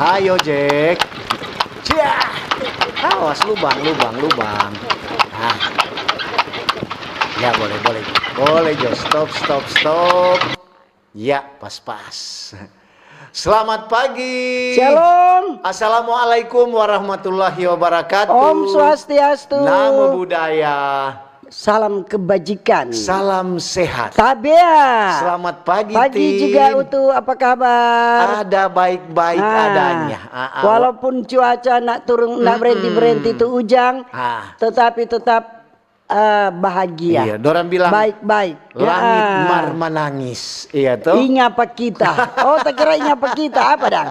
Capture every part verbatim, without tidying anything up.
Ayo, Jack. Cia. Awas, lubang, lubang, lubang. Ah. Ya, boleh, boleh. Boleh, Jo. Stop, stop, stop. Ya, pas-pas. Selamat pagi. Shalom. Assalamualaikum warahmatullahi wabarakatuh. Om Swastiastu. Namo Buddhaya. Salam kebajikan. Salam sehat. Tabea. Selamat pagi, Pagi Tin. juga, Utu. Apa kabar? Ada baik-baik Ah, adanya. Ah, ah. walaupun cuaca nak turun, nak Mm-mm. berhenti-berhenti tu ujang, Ah. tetapi tetap, eh, bahagia. Iya, dorang bilang, Baik-baik. langit Ah. mar manangis. Iya, toh? Inga pa kita. Oh, tak kira inga pa kita. Apa dang?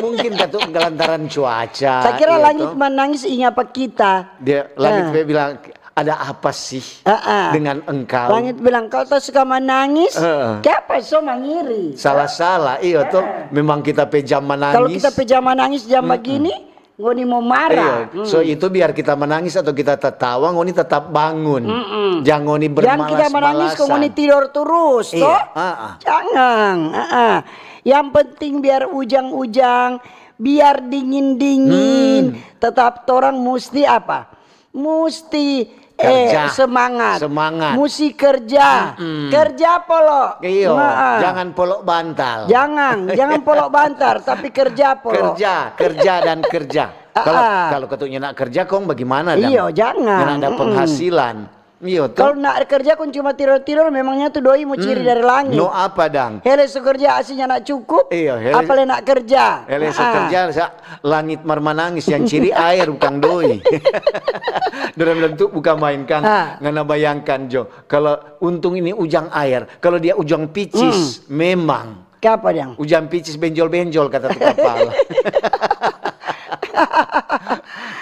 Mungkin katu lantaran cuaca. Saya kira iya, langit toh? manangis inga pa kita. Dia, langit Ah. pe bilang, "Ada apa sih Ah, ah. dengan engkau?" Langit bilang, "Kau tak suka manangis? Ah. Kiapa so mangiri?" Salah-salah, iyo toh. Memang kita pe jam manangis. Kalau kita pe jam manangis, jam Mm-mm. begini, ngoni mau marah. Iyo. So, Hmm. itu biar kita manangis atau kita tatawa, ngoni tetap bangun. Mm-mm. Jang ngoni Jang kita manangis, kok ngoni bermalas-malasan. tidor terus, Iya, toh? ah, ah. Jangan. Ah, ah. Yang penting biar ujang-ujang, biar dingin-dingin, Hmm. tetap torang musti apa? Musti, eh, Kerja. semangat. Semangat. Musti kerja. Mm-mm. Kerja polo. Iyo, Nah, jangan polok bantal. Jangan, jangan polok bantal, tapi kerja polo. Kerja, kerja dan kerja. Ah, Kalau, ah. kalau katunya nak kerja, kong bagaimana dang? Iyo, jangan. Nggak ada Mm-mm. penghasilan. Iyo, toh? Kalau nak kerja, kong cuma tidur-tidur, memangnya tu doi mo ciri Hmm. dari langit. No apa dang? Hele so kerja, asinya nak cukup, Iyo, hele apalagi nak kerja. Hele so Ah. kerja, sa-, langit mar manangis, yang ciri air, bukan doi. Dorang bilang tu bukan main, kang. Ah. Ngana bayangkan, Jo. Kalau untung ini ujang air, kalau dia ujang picis, Hmm. memang. Kiapa dang? Ujang picis benjol-benjol, kata tukang pala.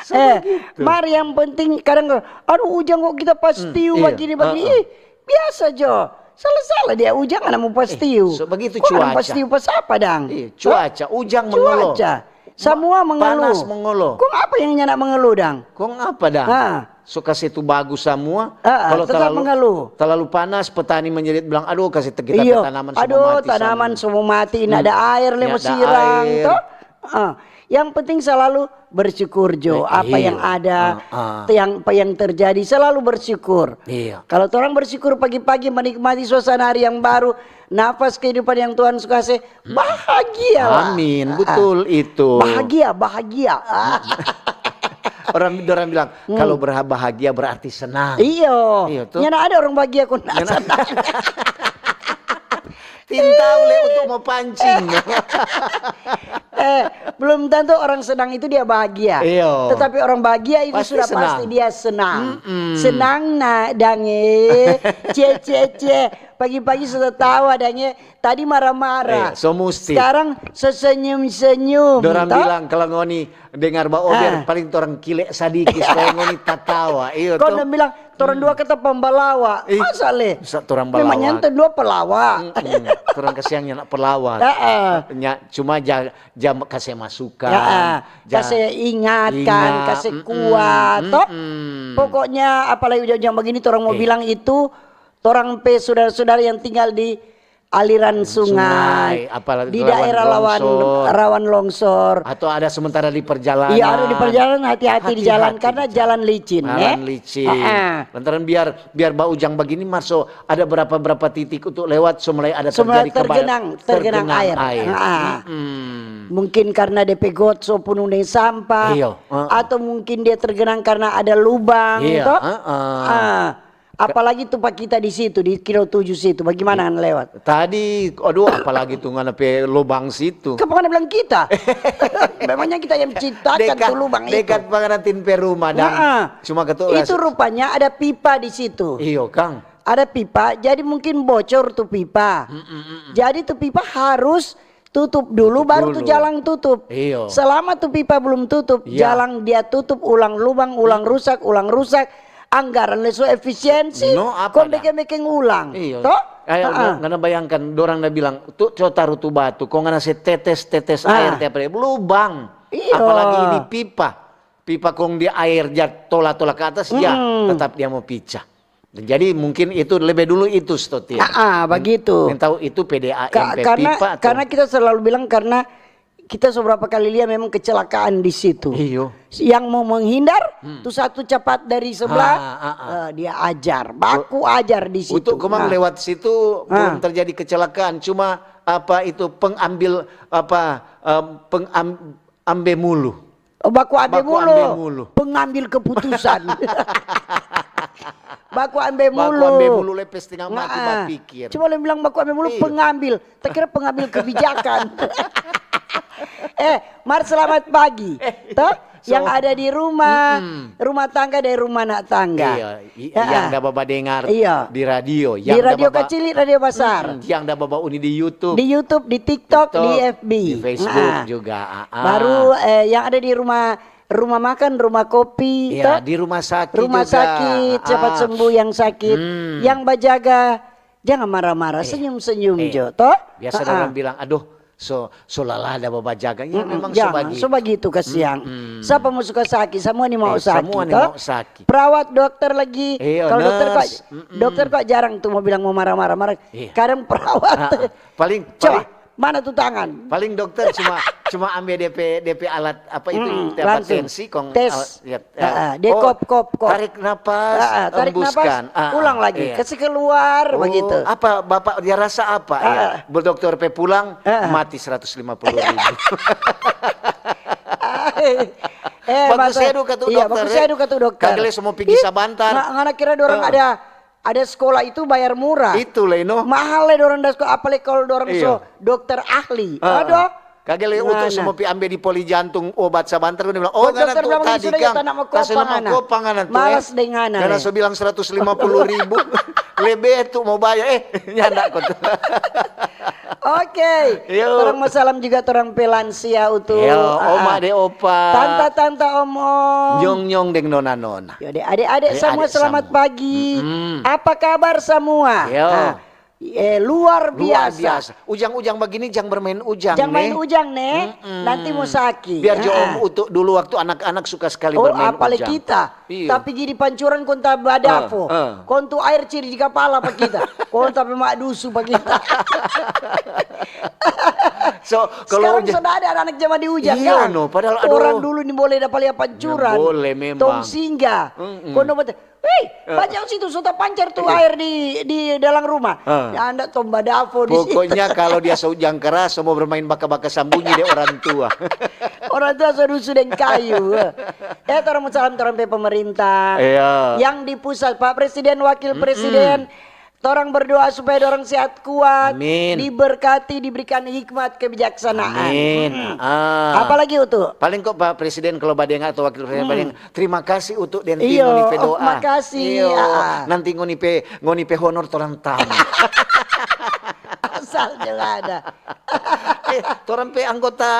So Eh, begitu. mar yang penting kadang, "Aduh, ujang kok kita pas Hmm, tiu iya. bagini, bagini." Heeh. Ih, biasa jo. Salah-salah dia ujang ada mo pas Eh, tiu. so begitu Kong ada mo pas cuaca. tiu pas apa dang? Iya, Hah? cuaca, ujang mengeluh. Cuaca. Samua mengeluh. Panas mengeluh. Kong apa yang nyanda mengeluh dang? Kong apa dang? Ha. So kase tu bagus samua. Ha, Kalau tetap terlalu, mengeluh. terlalu panas, petani menjerit bilang, "Aduh, kase te-, kita Iyo. pe tanaman so Aduh, mo mati tanaman samua." so mo mati, Hmm. nada air le mo Nada sirang, air. toh? Ah, yang penting selalu bersyukur jo, Eh, apa yang iyo. ada, Ah, ah. yang, apa yang terjadi, selalu bersyukur. Iya. Kalau torang bersyukur pagi-pagi menikmati suasana hari yang baru, nafas kehidupan yang Tuhan su kase, bahagialah. Amin, Ah, ah. betul itu. Bahagia, bahagia. Ah. Orang, orang bilang, Hmm. "Kalau berha-, bahagia berarti senang." Iyo. Iyo, tuh. Nyanda ada orang bahagia kong Nyanda. senang. Tintau le untuk mo pancing. Eh, belum tentu orang senang itu dia bahagia. Iyo. Tetapi orang bahagia itu Pasti sudah senang. pasti dia senang. Mm-mm. Senang na dange, cie, cie, cie. Pagi-pagi sudah tawa dange, tadi marah-marah. Eh, so musti. Sekarang sesenyum-senyum, Dorang toh? bilang, "Kalau ngoni dengar baober, Ah. paling torang kile sadiki supaya ngoni tatawa." Iyo, Kong toh? dong bilang, "Torang dua kata pambalawa." Ih, Masa le? sa-, torang Memangnya balawa. torang dua palawa. Mm-mm. Torang kasiang nyanda palawa. Heeh. Nya, cuma ja-, ja-, kase masukan, Heeh. ja-, Kase ingatkan, ingat, kase mm-mm, kuat, toh? mm-mm. Pokoknya, apalagi ujang-ujang begini, torang mau Eh. bilang itu, torang pe sudara-sudara yang tinggal di aliran sungai, Sungai, apalagi di rawan daerah lawan, longsor. rawan longsor. Atau ada sementara di perjalanan. Iya, ada di perjalanan, hati-hati di jalan, Hati-hati karena di jalan. jalan licin, Jalan eh. licin. Ah, ah. Lantaran biar, biar baujang begini, mar so ada berapa-berapa titik untuk lewat, so mulai ada Semua terjadi kebal-, tergenang, tergenang tergenang air. air. Ah, ah. Mm-mm. Mungkin karena depe got so punung deng sampah, Iyo, ah, ah. atau mungkin dia tergenang karena ada lubang, Iya, toh? ah, ah. Ah. Apalagi tu pa kita di situ, di kilo tujuh situ, bagaimana ngana lewat? Tadi, aduh, apalagi tu ngana pe lubang situ. Kenapa ngana bilang kita? Memangnya kita yang ciptakan Dekat, tu lubang itu? dekat pa ngana Tin pe rumah, dang. Heeh. Cuma ketulas. Itu rupanya ada pipa di situ. Iyo, kang. Ada pipa, jadi mungkin bocor tu pipa. Mm, mm, mm, mm. Jadi tu pipa harus tutup dulu, Tutup baru tu dulu. jalang tutup. Iyo. Selama tu pipa belum tutup, Iya. jalang dia tutup, ulang lubang, ulang rusak, ulang rusak. Anggaran le so efisiensi, No, apa kong dah? bekeng-bekeng ulang. Iyo. Toh? Ayo, Ha-ha. ngana bayangkan, dorang da bilang, "Tu, co taru tu batu, kong ngana se tetes-tetes Ah. air tiap hari." Lubang. Iyo. Apalagi ini pipa. Pipa kong di air ja tola-tola ke atas, ya, Mm-mm. tetap dia mau picah. Jadi mungkin itu lebih dulu itu, Stotia. Ah, ah, Yang, begitu. yang tahu itu P D A M Ka-, P karena, pipa atau karena kita selalu bilang karena kita so berapa kali lia memang kecelakaan di situ. Iyo. Yang mau menghindar, tu satu capat dari sebelah, eh, dia ajar, baku ajar di situ. Untuk komang lewat situ belum terjadi kecelakaan, cuma apa itu pengambil apa em, pengam, ambe mulu. Oh, baku ambe Baku mulu. Ambe mulu. Pengambil keputusan. Baku ambe Baku mulu. Ambe mulu lepe setengah mati Nah, bapikir. Cuma lo bilang baku ambe mulu Iya. Pengambil. Tak kira pengambil kebijakan. Eh, Mar, selamat pagi. Toh? so- Yang ada di rumah, rumah tangga dan rumah anak tangga. Iya, i- Ya. Yang da baba dengar Iya. Di radio, Di yang da radio baba- kecil, radio besar. Mm-mm, yang da baba uni di YouTube. Di YouTube, di TikTok, di TikTok, F B. di Facebook Ah. juga. Ah, ah. Baru eh, yang ada di rumah rumah makan, rumah kopi, Iya, toh? Di rumah sakit Rumah juga. sakit, cepat Ah. sembuh yang sakit. Hmm. Yang bajaga, jangan marah-marah, senyum-senyum Iya. jo, toh? Biasa Ah, ah. Orang bilang, aduh, so so lala da baba jaga. Ya Mm-mm, memang so jangan, bagitu. So bagitu kasiang. Mm-mm. Siapa mau suka sakit, semua ni mau Eh, sakit. semua ni Toh? Mau sakit. Perawat, dokter lagi. Iya, Kalau dokter kok, nurse. Mm-mm. Dokter kok jarang tuh mau bilang mau marah-marah. Marah. Iya. Kadang perawat. Ah, ah. Paling Coba, paling, mana tuh tangan? Paling dokter cuma cuma ambil D P D P alat apa itu Mm-mm, D P apa langsung. Tensi kong Tes. alat- ya, Ah, ah, ya. dia kop, kop, kop. Tarik napas, Ah, ah, tarik embuskan. napas, ulang lagi, Iya. Kasih keluar Oh, begitu. Apa bapak dia rasa apa? Ah, Ya. ah. Bu dokter pe pulang Ah, ah. Mati seratus lima puluh ribu. eh, Bagus masa- edu katu iya, dokter, bagus eh. Edu katu dokter. Kagele semua pigi sabantar. Nga- ngana kira dorang Ah. ada ada sekolah itu bayar murah. Itu le, no. Mahal le dorang da sekolah, apalagi kalau dorang Iya. So dokter ahli. Ah, Aduh. Kagele untuk Ngana. Semua pi ambe di poli jantung obat sabantar ni bilang, oh, Oh, ngana dokter tu bilang, tadi "Sudah ya, kang, tak nak mau kasih kopa ngana. Kopa ngana tu, Malas eh. deng ngana, Ngana eh. So bilang seratus lima puluh ribu, lebe tu mau bayar, eh, nyanda kau tu. Oke, Yo. Orang mau salam juga orang pe lansia utu. Yo, Ah, oma ah. de opa. Tanta-tanta om-om. Nyong-nyong deng nona-nona. Yo, de ade-ade Ade-ade semua selamat semua. Pagi. Mm-mm. Apa kabar semua? Yo. Ah, eh, luar Luar biasa. biasa. Ujang-ujang begini, jang bermain ujang, Jangan main ne. Ujang, ne. Mm-mm. Nanti mau sakit. Biar jo Ah, om ah. Utu dulu waktu anak-anak suka sekali Oh, bermain apalagi ujang. Kita. Iya. Tapi gini pancuran kong ta badafo. Ah, ah. Kong tu air ciri di kapala pa kita. Kong ta pe mak dusu pa kita. So, kalau Sekarang uja- sudah ada anak-anak zaman di Ujang, Iya, kan? no, padahal, aduh. Orang dulu ni boleh dapa lia pancuran. Boleh memang. Tong singga. Mm-mm. Kong dong bata, "Hei, panjang situ, so ta pancar tu Iya. Air di di dalam rumah." Ah. Nyanda tong badafo di situ. Pokoknya kalau dia so ujang keras, so mau bermain baka-baka sambunyi deh orang tua. Orang tua so dusu deng kayu. Eh, torang mau salam torang pe pemerintah. Iya. Yang di pusat, Pak Presiden, Wakil Presiden. Torang berdoa supaya dorang sehat kuat, Amin. Diberkati, diberikan hikmat kebijaksanaan. Amin. Mm-mm. Ah. Apalagi Utu? Paling kok Pak Presiden kalau badengar atau Wakil Presiden paling terima kasih untuk Denti Iyo, ngoni pe oh, doa. makasih. Iyo, Ah. Nanti ngoni pe ngoni pe honor torang tama. Asal juga ada. Eh, torang pe anggota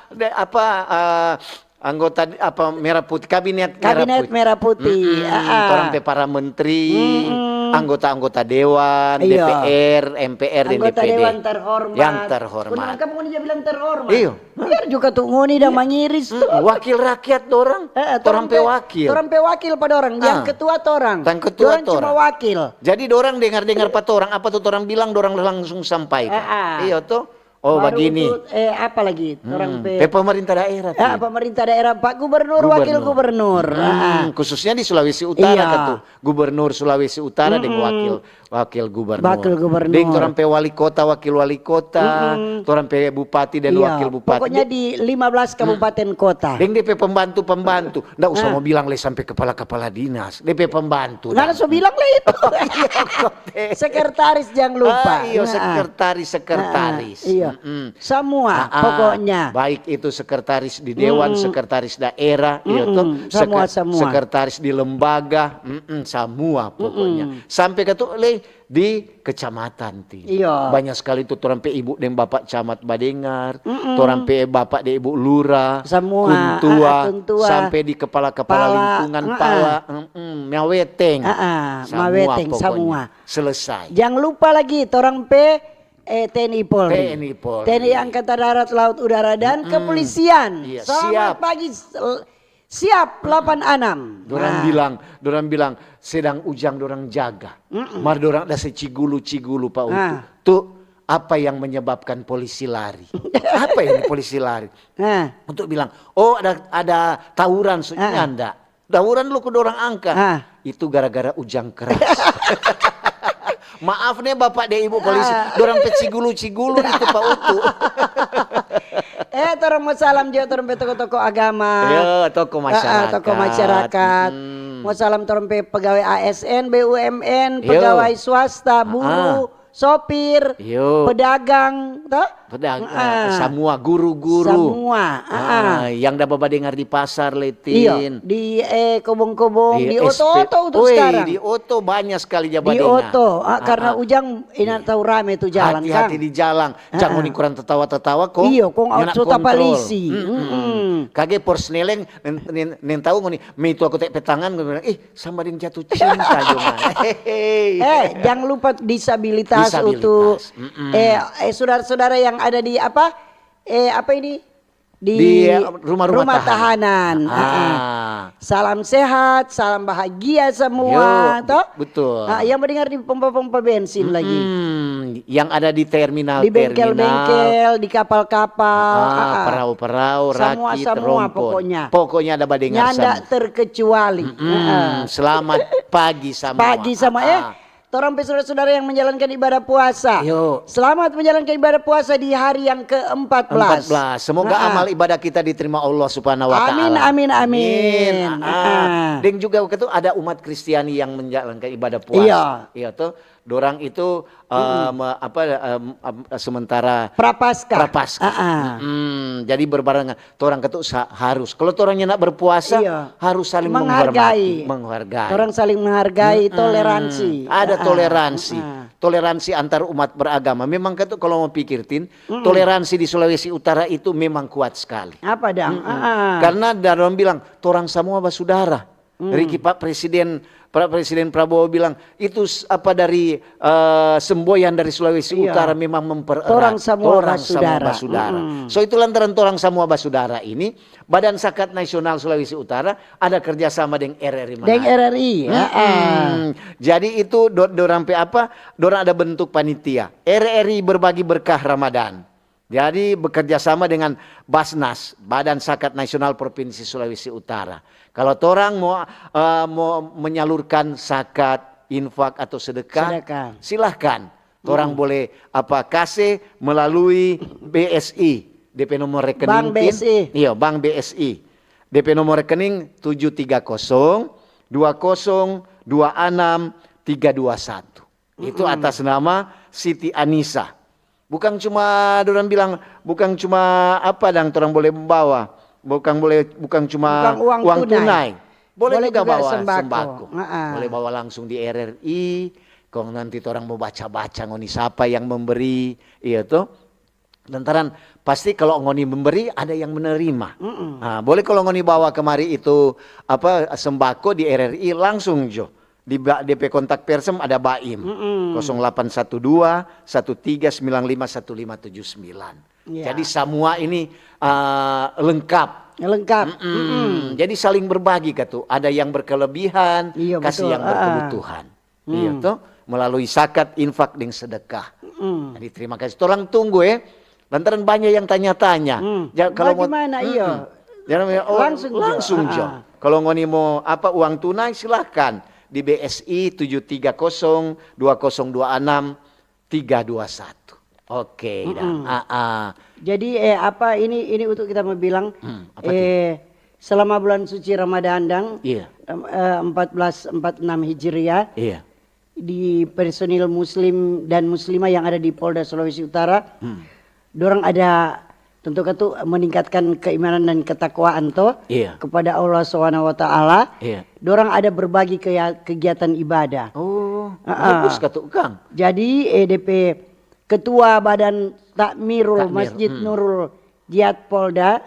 de, apa eh, anggota apa merah putih kabinet, Kabinet merah putih. Mm-mm. Ah, ah. Torang pe para menteri, Mm-mm. Anggota-anggota dewan, Iya. D P R, M P R, dan Anggota D P D. Dewan terhormat. Yang terhormat. Kamu dia bilang terhormat. Iyo. Biar juga tu ngoni dang mangiris tu. Mm, wakil rakyat dorang. Eh, eh, Torang pe wakil. Torang pe wakil pa dorang. Yang Ah. Ketua torang. Tang ketua Dorang cuma torang. Wakil. Jadi dorang dengar-dengar pa torang, apa tu torang bilang, dorang langsung sampaikan. Ah, ah. Iyo to. Oh, Baru bagini. Untuk, eh, apa lagi? Torang Hmm, pe. Pe pemerintah daerah. Ah, Ti. pemerintah daerah, Pak Gubernur, Wakil Gubernur. Hmm, Ah, ah. Khususnya di Sulawesi Utara Iya. Katu. Gubernur Sulawesi Utara deng Mm-mm. Wakil Wakil Gubernur. Wakil Gubernur. Deng torang pe wali kota, wakil wali kota, Mm-mm. torang pe bupati dan Iya, wakil bupati. Pokoknya di lima belas kabupaten kota. Deng de pe pembantu-pembantu. Nda usah Ah. Mau bilang le sampe kepala-kepala dinas. De pe pembantu. Ngana Dang. So bilang le itu. Iya, kok, deh. Sekretaris jangan lupa. Ah, iyo, Nah. sekretaris, sekretaris. Ah, ah, iyo. Mm-mm. Semua, Ah, ah. Pokoknya. Baik itu sekretaris di dewan, Mm-mm. Sekretaris daerah, iyo Mm-mm. Toh. Semua, Sekre- semua. Sekretaris di lembaga, mm-mm, semua pokoknya. Mm-mm. Sampe katu le di kecamatan ti. Iyo. Banyak sekali tu torang pe ibu deng bapak camat badengar, Mm-mm. torang pe bapak deng ibu lurah, Semua, kuntua, ah, kuntua. Sampe di kepala-kepala Pala, lingkungan, ah, pala, ah. mm-mm, maweteng. Ah, ah, Semua maweteng, pokoknya. Semua. Selesai. Jangan lupa lagi torang pe eh, T N I Polri. T N I Polri. T N I Angkatan Darat, Laut, Udara, dan Kepolisian. Iya, Selamat siap. Pagi. Sel- Siap delapan enam. Dorang Nah. Bilang, dorang bilang sedang ujang dorang jaga. Mar dorang ada se cigulu-cigulu pa Utu. Ah. Tu Apa yang menyebabkan polisi lari? Apa ini polisi lari? Nah. Untuk bilang, "Oh, ada, ada tawuran," so, ah, nyanda. Tawuran lo ku dorang angka. Ah. Itu gara-gara ujang keras. Maaf ne Bapak deng Ibu polisi, ah, dorang pe cigulu-cigulu itu pa utu. Eh, torang mo salam jo torang pe toko-toko agama. Yo, toko, ah, ah, masyarakat. Toko masyarakat. Mm-mm. Mo salam torang pe pegawai A S N, B U M N, yo, pegawai swasta, buruh, ah, sopir, yo, pedagang, to? Pedag-, ah, ah, samua guru-guru. Samua, ah, ah. Ah, yang da badengar di pasar, Letin. Iyo, di, eh, kobong-kobong, di S P, di oto-oto tu, oi, sekarang. Di oto banya skali ja badengar. Di oto, ah, karna, ah, ah, ujang, ina, iyo, tau rame tu jalan, hati-hati, kang, di jalan. Ah, jang, ah, ngoni kurang tatawa-tatawa kong. Iyo, kong nyanda so kontrol. Tapalisi. Mm-mm. Mm-mm. Kage por sneleng, nen, nen, nen tau ngoni, me itu aku tek pe tangan, ngoni bilang, "Ih, sama deng jatuh cinta jo, man." Hehe. Eh, jang lupa disabilitas, disabilitas, utu. Mm-mm. Eh, eh, saudara-saudara yang ada di apa? Eh, apa ini? Di, di, eh, rumah-rumah, rumah tahanan. Tahanan. Ah. Heeh. Salam sehat, salam bahagia semua, yo, to? Betul. Ah, yang mendengar di pompa-pompa bensin lagi. Mm-mm. Yang ada di terminal-terminal. Di bengkel-bengkel, di kapal-kapal. Ah, ah, ah, perau-perau, rakit, samua, samua rompon. Pokoknya. Pokoknya ada badengar. Nyanda semua terkecuali. Mm-mm. Heeh. Selamat pagi samua. Pagi samua, eh. Ah. Torang pe saudara-saudara yang menjalankan ibadah puasa. Yo. Selamat menjalankan ibadah puasa di hari yang keempat belas. Empat belas. Semoga, ah, ah, amal ibadah kita diterima Allah Subhanahu wa Taala. Amin, amin, amin. Amin. Ah, ah. Ah. Deng juga waktu itu ada umat Kristiani yang menjalankan ibadah puasa. Iya. Iya, tuh. Dorang itu, eh, mm-mm, me-, apa, em, em, sementara Prapaskah. Prapaskah. Ah, ah. Mm-mm. Jadi berbarengan. Torang katu sa-, harus. Kalau torang nyanda berpuasa, iya, harus saling menghormati, menghargai. Menghargai. Torang saling menghargai, mm-mm, toleransi. Ada, ah, ah, toleransi. Ah, ah. Toleransi antar umat beragama. Memang katu kalau mau pikir, Tin, mm-mm, toleransi di Sulawesi Utara itu memang kuat sekali. Apa dang? Mm-mm. Ah, ah. Karena dorang bilang, "Torang samua basudara." Hmm. Riki, Pak Presiden, Pak Presiden Prabowo bilang, itu s-, apa, dari, eh, semboyan dari Sulawesi, iya, Utara memang mempererat. Torang samua, torang samua basudara. Basudara. Mm-mm. So, itu lantaran torang samua basudara ini, Badan Zakat Nasional Sulawesi Utara ada kerjasama deng R R I Manado. Deng R R I, mm-mm, ah, ah. Jadi, itu do-, dorang pe apa, dorang ada bentuk panitia. R R I Berbagi Berkah Ramadan. Jadi, bekerja sama dengan Basnas, Badan Zakat Nasional Provinsi Sulawesi Utara. Kalau torang mo, eh, mo menyalurkan zakat, infak, atau sedekah, sedekah, silahkan. Torang, hmm, boleh, apa, kase melalui B S I, depe nomor rekening, Bank Tin. B S I. Iya, Bank B S I. Depe nomor rekening tujuh tiga kosong dua kosong dua enam tiga dua satu. Itu, mm-mm, atas nama Siti Anisa. Bukang cuma dorang bilang, bukang cuma apa dang torang boleh bawa. Bukang boleh, bukang cuma, bukang uang, uang tunai, tunai. Boleh, boleh juga, juga bawa sembako. Sembako. Heeh. Boleh bawa langsung di R R I. Kong nanti torang mo baca-baca ngoni sapa yang memberi, iya to. Lantaran pasti kalau ngoni memberi, ada yang menerima. Mm-mm. Ah, boleh kalau ngoni bawa kemari itu, apa, sembako di R R I, langsung jo. Di ba-, depe kontak person ada Baim. Mm-mm. Kosong delapan satu dua, satu tiga sembilan lima, satu lima tujuh sembilan. Iya. Jadi samua ini, eh, lengkap. Lengkap. Mm-mm. Mm-mm. Jadi saling berbagi katu. Ada yang berkelebihan, iya, kasih betul, yang, ah, berkebutuhan. Iya, hmm, to? Melalui zakat, infak, deng sedekah. Mm. Jadi, terima kasih. Torang tunggu, eh. Lantaran banya yang tanya-tanya. Hmm. Ja-, kalau mau, bagaimana, mm-mm, iya? Jangan, oh, langsung jo. Langsung jo. Ah, ah. Kalau ngoni mau apa, uang tunai, silahkan di B S I tujuh tiga kosong dua kosong dua enam tiga dua satu. Oke, dah. Mm-mm. Ah, ah. Jadi, eh, apa ini, ini untuk kita mau bilang, hmm, apa tuh? Eh, selama bulan suci Ramadan dang, iya, em, eh, empat belas empat enam Hijriah, iya, di personil muslim dan muslimah yang ada di Polda Sulawesi Utara, hmm, dorang ada, tentu kan tu, meningkatkan keimanan dan ketakwaan to, iya, kepada Allah Subhanahu wa Ta'ala. Iya. Dorang ada berbagi kea-, kegiatan ibadah. Oh, heeh, bagus katu, Kang. Jadi, eh, depe ketua Badan Takmirul, Takmir, Masjid, hmm, Nurul Jihad Polda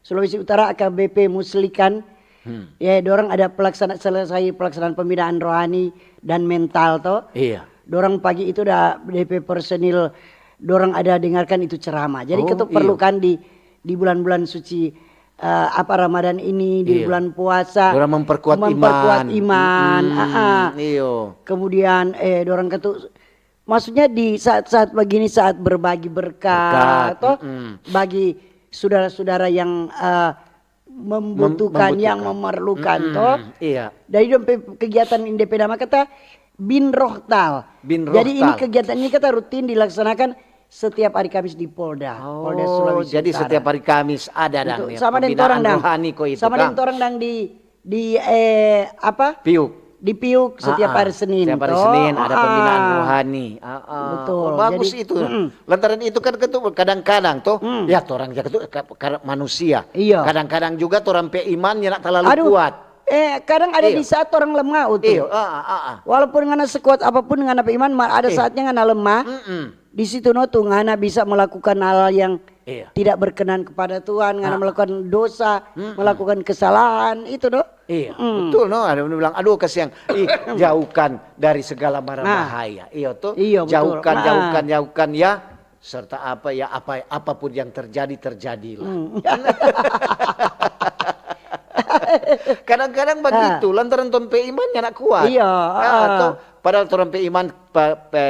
Sulawesi Utara, A K B P Muslikan, hmm, ya, dorang ada pelaksana-, selesai pelaksanaan pembinaan rohani dan mental to. Iya. Dorang pagi itu da depe personil, dorang ada dengarkan itu ceramah. Jadi, oh, katu, iya, perlukan di, di bulan-bulan suci, eh, apa, Ramadan ini, di, iya, bulan puasa, dorang memperkuat, memperkuat iman. Iman. Mm-mm, ah, ah. Iyo. Kemudian, eh, dorang katu maksudnya di saat-saat begini, saat berbagi berkat, Berkat, toh, mm-mm. bagi saudara-saudara yang, eh, membutuhkan, yang membutuhkan. Memerlukan, toh. Mm-mm, iya. Jadi dong pe kegiatan ini depe nama kata Bin Rohtal. Bin Jadi ini Rohtal. kegiatan ini kata rutin dilaksanakan setiap hari Kamis di Polda, Polda Oh, Sulawesi jadi Utara. setiap hari Kamis ada dang Betul. ya, Sama deng pembinaan torang dang. rohani ko itu, Sama deng Kang. torang dang di, di, eh, apa? Piuk. Di Piuk setiap Ah, ah. hari Senin, Setiap hari toh? Senin ada Ah, pembinaan ah. rohani. Ah, ah. Betul. Oh, bagus Jadi, itu. mm-mm. Lantaran itu kan ketu-, kadang-kadang toh, Hmm. ya torang jaga tu ka-, ka-, manusia. Iya. Kadang-kadang juga torang pe iman nyanda talalu Aduh, kuat. eh, kadang ada Iya. di saat orang lemah, Utu. Iya, ah, ah, ah, ah. Walaupun ngana sekuat apapun ngana pe iman, ma-, ada Iya. saatnya ngana lemah. Mm-mm. Di situ no tu ngana bisa melakukan hal yang Iya. tidak berkenan kepada Tuhan, ngana Ah. melakukan dosa, Mm-mm. melakukan kesalahan, itu no. Iya, Mm. betul no. Ada yang bilang, "Aduh, kasihan. Ih, jauhkan dari segala mara Nah. bahaya." Iya tuh. Iya, betul. Jauhkan, Nah. jauhkan, jauhkan ya. Serta apa ya, apa, apapun yang terjadi, terjadilah. Hmm. Kadang-kadang Ah. begitu, lantaran torang pe iman nyanda kuat. Iya, Ah, ah. toh, padahal torang pe iman, pe, pe,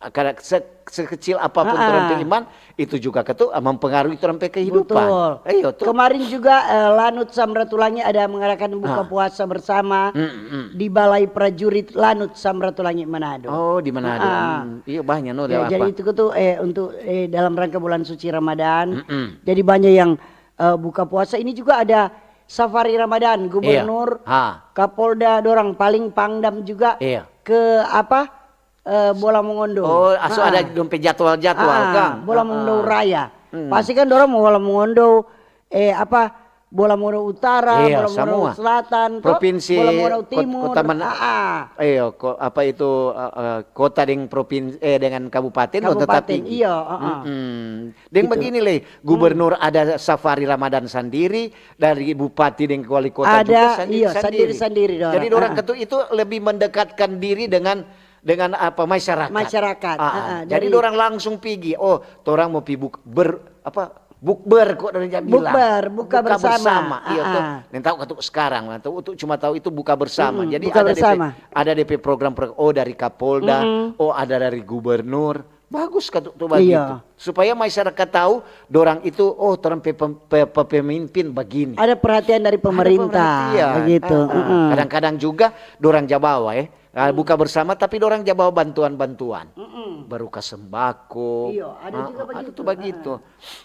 kada se-, sekecil apapun Ah. torang pe iman, itu juga ketu, ah, mempengaruhi torang pe kehidupan. Betul. Iya, toh. Kemarin juga, eh, Lanut Samratulangi ada mengadakan buka Ah. puasa bersama Mm, mm. di Balai Prajurit Lanut Samratulangi Manado. Oh, di Manado. Ah. Hmm. Iya, banyak no, Ya, ada jadi apa? itu tuh, eh, untuk, eh, dalam rangka bulan suci Ramadan. Mm-mm. Jadi banyak yang, eh, buka puasa. Ini juga ada Safari Ramadan, Iya. Gubernur, Ha. Kapolda, dorang paling Pangdam juga Iya. ke apa, eh, Bola Mongondo. Oh, aso Ha. ada dong pe jadwal-jadwal, Ha, Kang? Bola Ha. Mongondo Raya. Hmm. Pasti kan dorang mau Bola Mongondo, eh, apa, Bola Mongondo Utara, Iya, Bola Mongondo semua. Selatan, toh? Provinsi, Bola Mongondo kot-, Timur. Kota mana? Ah, ah. Iyo, ko-, apa itu, eh, eh, kota deng provins-, eh, dengan kabupaten, oh, Kabupaten, tetap tinggi. Iyo, ah, ah. Mm-mm. Deng Gitu. begini, Le, Hmm. gubernur ada safari Ramadan sandiri, dari bupati deng wali kota Ada, juga sandiri-sandiri. Iyo, sandiri-sandiri dorang. Jadi, dorang Ah, ah. ketu itu lebih mendekatkan diri dengan, dengan apa, masyarakat. Masyarakat. Ah, ah. Ah, ah, Jadi, dari dorang langsung pigi, "Oh, torang mo pi buk-, ber-, apa, bukber," ko dari ja bilang. Bukber, buka Buka bersama. bersama, iyo, Ah, toh. ah. Neng tau katu sekarang, neng tau, tu cuma tau itu buka bersama. Mm-mm, Jadi buka ada depe, bersama. ada depe program-program, oh, dari Kapolda, Mm-mm. oh, ada dari gubernur. Bagus katu, tu bagitu. Iya. Supaya masyarakat tau, dorang itu, oh, torang pe pem-, pe-, pe-, pemimpin bagini. Ada perhatian dari Ada pemerintah, perhatian. begitu. Ah, ah. Mm-mm. Kadang-kadang juga dorang ja bawa, eh. Ah, Hmm. buka bersama, tapi dorang ja bawa bantuan-bantuan. Mm-mm. Berupa sembako. Iya, ada Ah, juga ada begitu. tu bagitu. Ah.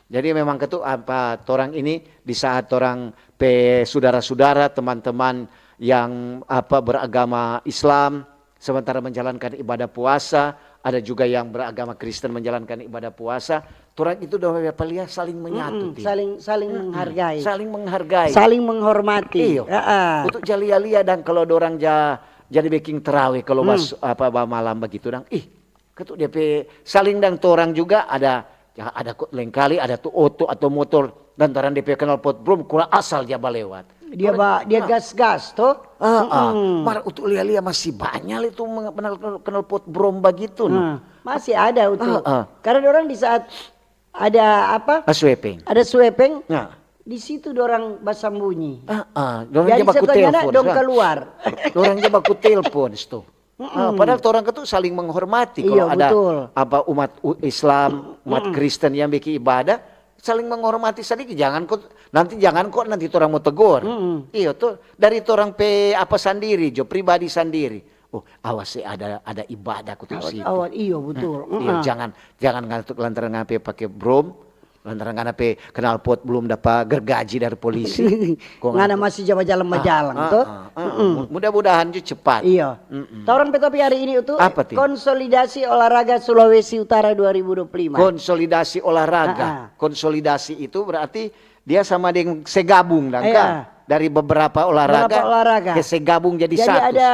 Jadi memang ketu apa, torang ini di saat torang pe sudara-sudara, teman-teman yang apa, beragama Islam, sementara menjalankan ibadah puasa, ada juga yang beragama Kristen menjalankan ibadah puasa, torang itu dua belah pihak saling menyatu, Mm-mm, Ti. saling, saling Mm-mm. menghargai. Saling menghargai. Saling menghormati. Iyo. Heeh. Untuk ja lia-lia dang kalau dorang ja-, jadi beking tarawe kalau Hmm. bas-, apa, ba malam begitu dang. Ih, ketu dia pe saling dang torang juga ada, ya, ada ko lengkali, ada tu oto atau motor, lantaran dia pe knalpot brom kula asal ja balewat. Dia Kalo ba, dia ah. gas-gas, toh? Ah, ah. Mm-mm. Mar untuk lia-lia masih banya le tu meng-, knal-, knalpot brom bagitu, no. Nah, masih ada itu. Ah, ah. Karena dorang di saat ada apa? Ah, sweeping. Ada sweeping, Nah. di situ dorang basambunyi. Ah, ah. Dorang Jadi ja baku setelahnya telpon, dong kan? keluar. Dorang ja baku telpon, sto. Mm-mm. Ah, padahal torang itu saling menghormati. Kalau Iya, ada betul. apa umat u-, Islam, umat Mm-mm. Kristen yang bikin ibadah, saling menghormati sadiki. Jangan kok, nanti jangan kok nanti torang mau tegur. Mm-mm. Iyo, tuh dari torang pe apa sandiri, jo pribadi sandiri. Oh, awas sih ada, ada ibadah ku tu Awas, situ. awas, iyo, betul. Iyo, Mm-mm. jangan, jangan ngantuk lantaran ngape pake brom, lantaran ngana pe knalpot belum dapa gergaji dari polisi. Kong Ngana ngana masih ja bajalang-bajalang, Ah, toh? ah, ah. Mm-mm. Mu-, mudah-mudahan ju cepat. Iya. Mm-mm. Torang pe topik hari ini itu Apa, Ti? konsolidasi olahraga Sulawesi Utara dua ribu dua puluh lima. Konsolidasi olahraga. Ah, ah. Konsolidasi itu berarti dia sama deng segabung dang, Iya. Kang? Dari beberapa olahraga, Beberapa olahraga. ke segabung jadi Jadi satu. ada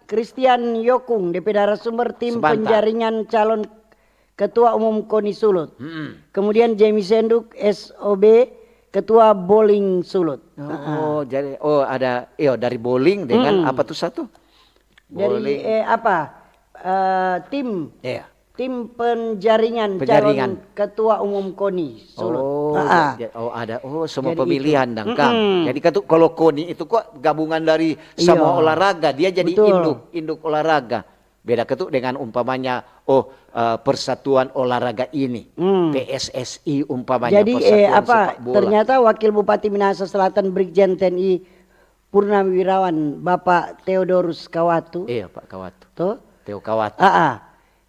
Christian Yokung, D P narasumber tim Sebentar. penjaringan calon Ketua Umum koni Sulut. Mm-mm. Kemudian Jamie Senduk, S O B, Ketua Bowling Sulut. Oh, Heeh. jadi, oh, ada, iyo, dari bowling dengan Mm-mm. apa tuh satu? Dari, Bowling. eh, apa, eh, tim, Iya. tim penjaringan Penjaringan. calon Ketua Umum koni Sulut. Oh, Heeh. ja-, ja-, oh, ada, oh, semua Jadi pemilihan itu. dang, Kang. Mm-mm. Jadi kan tuh kalau koni itu kok gabungan dari Iya. semua olahraga, dia jadi Betul. induk, induk olahraga. Beda katu dengan umpamanya, oh, eh, persatuan olahraga ini, Hmm. P S S I umpamanya, Jadi, persatuan eh, apa, sepak bola. Ternyata Wakil Bupati Minahasa Selatan Brigjen T N I Purnawirawan Bapak Theodorus Kawatu, Iya, Pak Kawatu. Tuh. Theo Kawatu. Ah, ah.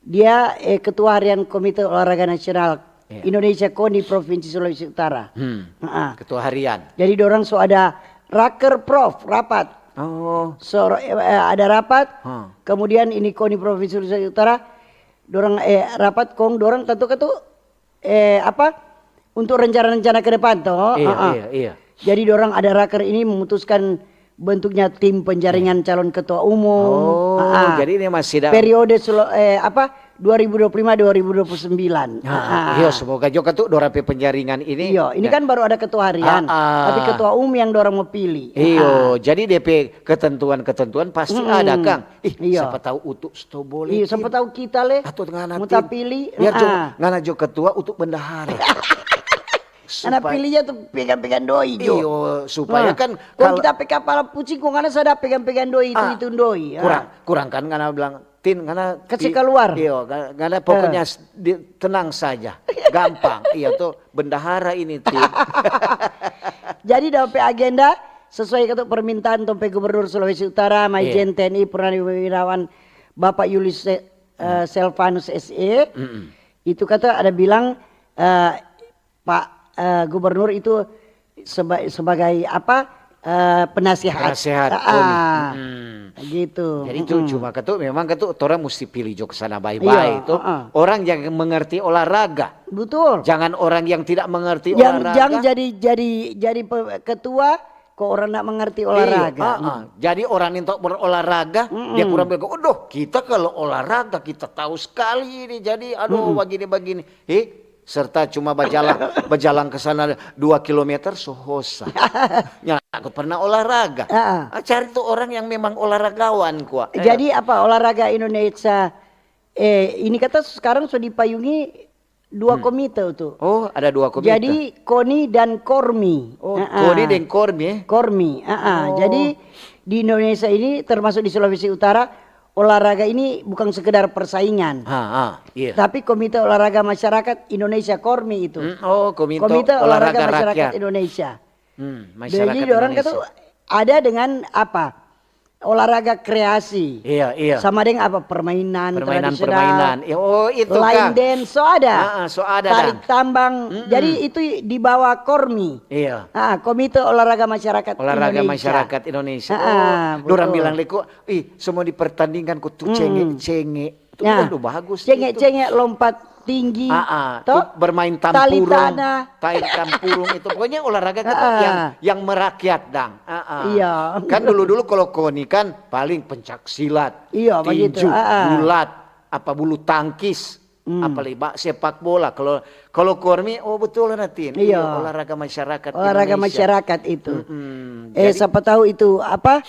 Dia, eh, Ketua Harian Komite Olahraga Nasional Iya. Indonesia, KONI Provinsi Sulawesi Utara. Hmm. Ah, ah. Ketua harian. Jadi dorang so ada raker prof, rapat. Oh. So, eh, ada rapat. Huh. Kemudian ini KONI Provinsi Sulawesi Utara, dorang, eh, rapat kong dorang tentu katu, eh, apa, untuk rencana-rencana ke depan toh. Iya, Ah, ah. iya, iya. Jadi dorang ada raker ini memutuskan bentuknya tim penjaringan calon ketua umum. Oh, Ah, ah. Jadi ini masih ada Periode selo- eh, apa, dua ribu dua puluh lima dua ribu dua puluh sembilan. Ah, iya, semoga juga tuh dorang pe penjaringan ini. Iyo, ini kan baru ada ketua harian, Ah, ah. Tapi ketua umum yang dorang mau pilih. Iyo, Ah, ah. Jadi D P ketentuan-ketentuan pasti Mm-mm. ada, Kang. Ih, Iya. Siapa tahu Utu Stobole. Iya, siapa tahu kita le Atau ngana mau ta tim. pilih. Biar jo, Ah. ngana jo ketua Utu bendahara. Anak pilihnya tuh pegang-pegang doi jo. Iyo, supaya Nah, kan kong kita pe kapala pucing kong ngana sada pegang-pegang doi itu, Ah, itu doi. Ah. Kurang, kurang kan ngana bilang, Tin, ngana Kasih pi- keluar. Iyo, ngana, ngana pokoknya s- di- tenang saja, gampang. Iyo tuh, bendahara ini, Tin. Jadi dong pe agenda sesuai katu permintaan tong pe Gubernur Sulawesi Utara, Iya. Maijen T N I Purnawirawan Bapak Yulis, eh, Selvanus S E. Mm-mm. Itu kata ada bilang, eh, Pak, eh, Gubernur itu seba- sebagai apa, eh, penasihat. Penasehat, Ah, Koni. ah. Mm. Gitu. Jadi itu Mm-mm. Cuma katu memang katu orang mesti pilih jo ke sana baik-baik Iya, tuh. ah, ah. Orang yang mengerti olahraga. Betul. Jangan orang yang tidak mengerti Yang olahraga. Yang jadi jadi jadi pe- ketua kok orang ndak mengerti olahraga. Iya, ah, ah. Jadi orang yang tak berolahraga, Mm-mm. Dia kurang bilang, "Aduh, kita kalau olahraga kita tahu sekali ini. Jadi aduh, begini-begini." Hei, serta cuma bajalan bajalan ke sana dua kilometer so hosa. Ya, aku pernah olahraga. Ah, ah. Ah, cari tuh orang yang memang olahragawan, kwa. Eh, Jadi apa, olahraga Indonesia, eh, ini kata sekarang so dipayungi dua komite tuh. Oh, ada dua komite. Jadi Koni dan Kormi. Oh, Ah, ah. Koni dan Kormi, eh? Kormi, ah, ah. Oh. Jadi di Indonesia ini, termasuk di Sulawesi Utara, olahraga ini bukan sekedar persaingan. Ah, ah, iya. Tapi Komite Olahraga Masyarakat Indonesia, Kormi itu. Hmm, oh, Komite Komite Olahraga, Olahraga Masyarakat Rakyat. Indonesia. Hmm, masyarakat Jadi orang Indonesia. Kata ada dengan apa? Olahraga kreasi. Iya, iya. Sama dengan apa? Permainan, Permainan, tradisional. Permainan. Ya, oh, itu, Line Kang. dance, so ada. Ah, ah, so ada, Tarik Kang. Tambang. Mm-mm. Jadi itu di bawah Kormi. Iya. Ah, Komite Olahraga Masyarakat Olahraga Indonesia. Masyarakat Indonesia. Ah, ah, Oh, dorang betul. Bilang leko, "Ih, semua dipertandingkan ku tu Mm-mm. cenge-cenge." Itu Nah, aduh, bagus itu. Cenge-cenge, lompat tinggi. Ah, ah. Toh? Tu bermain Tali tampurung, tanah. Tarik tampurung itu. Pokoknya olahraga itu Ah, ah. yang yang merakyat, dang. Ah, ah. Iya. Kan dulu-dulu kalau Koni kan paling pencak silat, Iya, begitu. tinju, Ah, ah. gulat, apa bulu tangkis, Hmm. apalagi ba- sepak bola. Kalau kalau Kormi, oh betul, Natin. Iya. Olahraga masyarakat Olahraga Indonesia. Masyarakat itu. Mm-mm. Eh, Jadi- siapa tahu itu apa?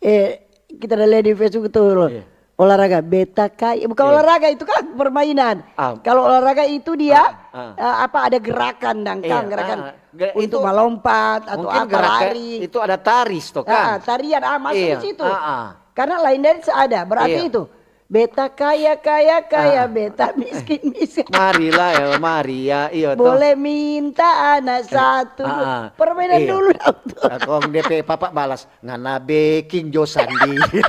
Eh, kita ada lihat di Facebook tuh loh. Iya. Olahraga beta kai, bukan Iya. Olahraga itu kan permainan. Ah. Kalau olahraga itu dia Ah, ah. eh, apa, ada gerakan, dang, Iya, Kang, gerakan ah, ah. Ge- untuk itu melompat atau mungkin apa, gerakan lari. Itu ada taris toh, Ah, Kang. tarian, ah, masuk Iya, di situ. Ah, ah. Karena line dance ada, berarti Iya. Itu beta kaya, kaya, kaya, Ah. Beta miskin, miskin. Marilah ya, Maria, iya toh. Boleh minta anak satu. Ah, ah. Permainan Iya. Dulu dong tuh. Nah, kong D P papa balas, "Ngana beking jo sandiri."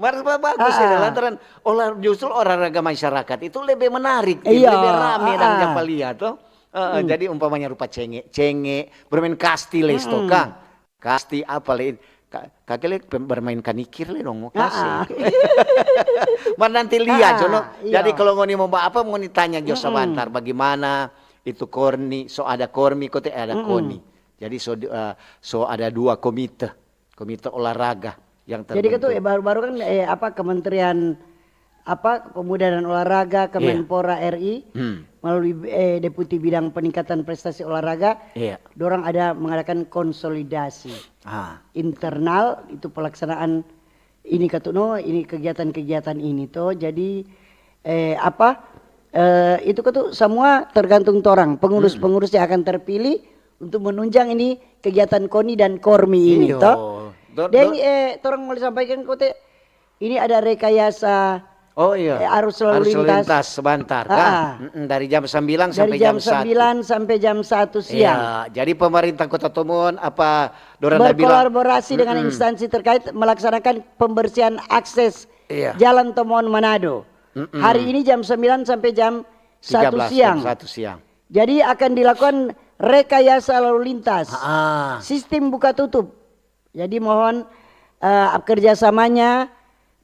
Mar bagus ini, Ah. Lantaran olah justru olahraga masyarakat itu lebih menarik, Iya, lebih rame dan ah. Japa lihat toh. Eh, eh, Jadi umpamanya rupa cenge, cenge, bermain kasti, les toh, Kang. Kasti apa le? Ka- Kake le pem- bermain kanikir le dong, mo kase. Ah, ah. Mar nanti lihat, Ah, Jono. Iya. Jadi kalau ngoni mau ba apa, ngoni tanya jo sabantar bagaimana itu Kormi, so ada Kormi, kote ada Koni. Jadi so di- eh, so ada dua komite, komite olahraga yang Jadi kan tuh, terbentuk. eh, baru-baru kan, eh, apa, Kementerian apa, Pemuda dan Olahraga, Kemenpora R I, Hmm. melalui, eh, Deputi Bidang Peningkatan Prestasi Olahraga, Iya. Dorang ada mengadakan konsolidasi Ah. internal itu pelaksanaan ini katu no, ini kegiatan-kegiatan ini to. Jadi, eh, apa, eh, itu katu semua tergantung torang, pengurus-pengurus yang akan terpilih untuk menunjang ini kegiatan Koni dan Kormi ini Iyo. to. Do- Deng, do- eh, torang mau sampaikan kote ini ada rekayasa, Oh iya. eh, arus lalu Arus lalu lintas. lintas sebentar Ah, ah. kan? Mm-mm, dari jam sembilan Dari sampai jam jam satu. sembilan sampai jam satu siang. Ya, jadi pemerintah Kota Tomohon apa dorang da bilang Berkolaborasi dengan Mm-mm. instansi terkait melaksanakan pembersihan akses Iya. Jalan Tomohon Manado. Mm-mm. Hari ini jam sembilan sampai jam satu tiga belas jam siang. satu siang. Jadi akan dilakukan rekayasa lalu lintas. Ah, Sistem buka tutup. Jadi mohon eh, kerjasamanya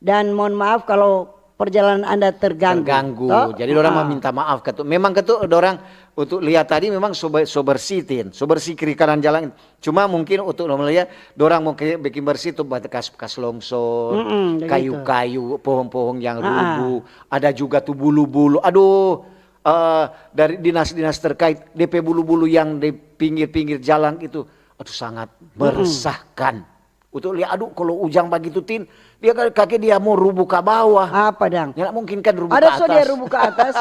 dan mohon maaf kalau perjalanan Anda terganggu. terganggu. Toh? Jadi dorang mau Ah. minta maaf ketu. Memang ketu dorang untuk lihat tadi memang so, be- so bersih, Tin. So bersih kiri kanan jalan. Cuma mungkin untuk melihat dorang mau ke- bikin bersih tu bekas-bekas longsor, Mm-mm, begitu. kayu-kayu, pohon-pohon yang Ah. rubuh, ada juga tu bulu-bulu. Aduh, eh, dari dinas-dinas terkait, D P bulu-bulu yang di pinggir-pinggir jalan itu, aduh sangat meresahkan. Untuk lihat, aduh kalau ujang bagitu, Tin, dia kan kaki dia mau rubuh ke bawah. Apa dang? Ya, mungkin kan rubuh Ada ke so dia atas. Rubuh ke atas.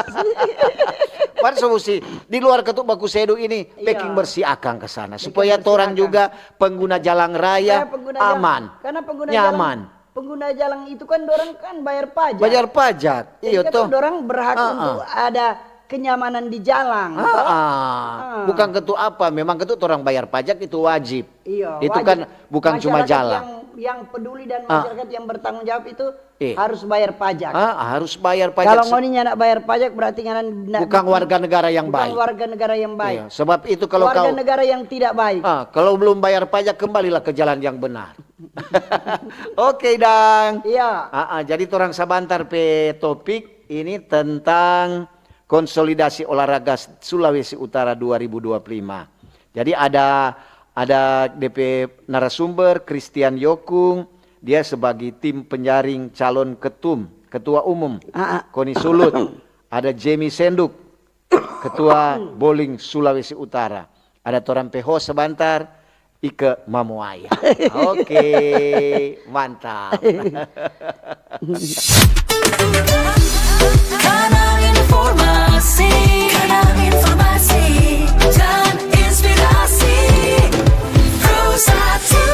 Pan so musti di luar ketu baku sedu ini Iya. Bikin bersih akang ke sana Bikin supaya bersih torang akang. Juga pengguna jalan raya Supaya pengguna jalan- aman, Karena pengguna nyaman. Jalan, pengguna jalan itu kan dorang kan bayar pajak. Bayar pajak, Jadi iya kan toh. Dorang berhak Ah, ah. Untuk ada kenyamanan di jalan. Ah, Toh? ah. Bukan ketu apa, memang ketu orang bayar pajak itu wajib. Iya, Itu wajib. kan bukan cuma Masyarakat jalan. Yang, yang peduli dan Ah. Masyarakat yang bertanggung jawab itu Iya. Harus bayar pajak. Ah, harus bayar pajak. Kalau Se- ngoni nyanda bayar pajak berarti ngana na- Bukan warga negara yang bukan baik. Warga negara yang baik. Iya, sebab itu kalau Warga kau negara yang tidak baik. Ah, kalau belum bayar pajak kembalilah ke jalan yang benar. Oke, Dang. Iya. Ah, ah, jadi torang sabantar pe topik ini tentang konsolidasi olahraga Sulawesi Utara dua ribu dua puluh lima. Jadi ada ada D P narasumber Christian Yokung, dia sebagai tim penjaring calon ketum, ketua umum Ah, ah. Koni Sulut. Ada Jamie Senduk, ketua Bowling Sulawesi Utara. Ada torang pe host sebantar, Ike Mamuai. Oke, mantap. Kanal informasi, kanal informasi dan inspirasi. Pro satu.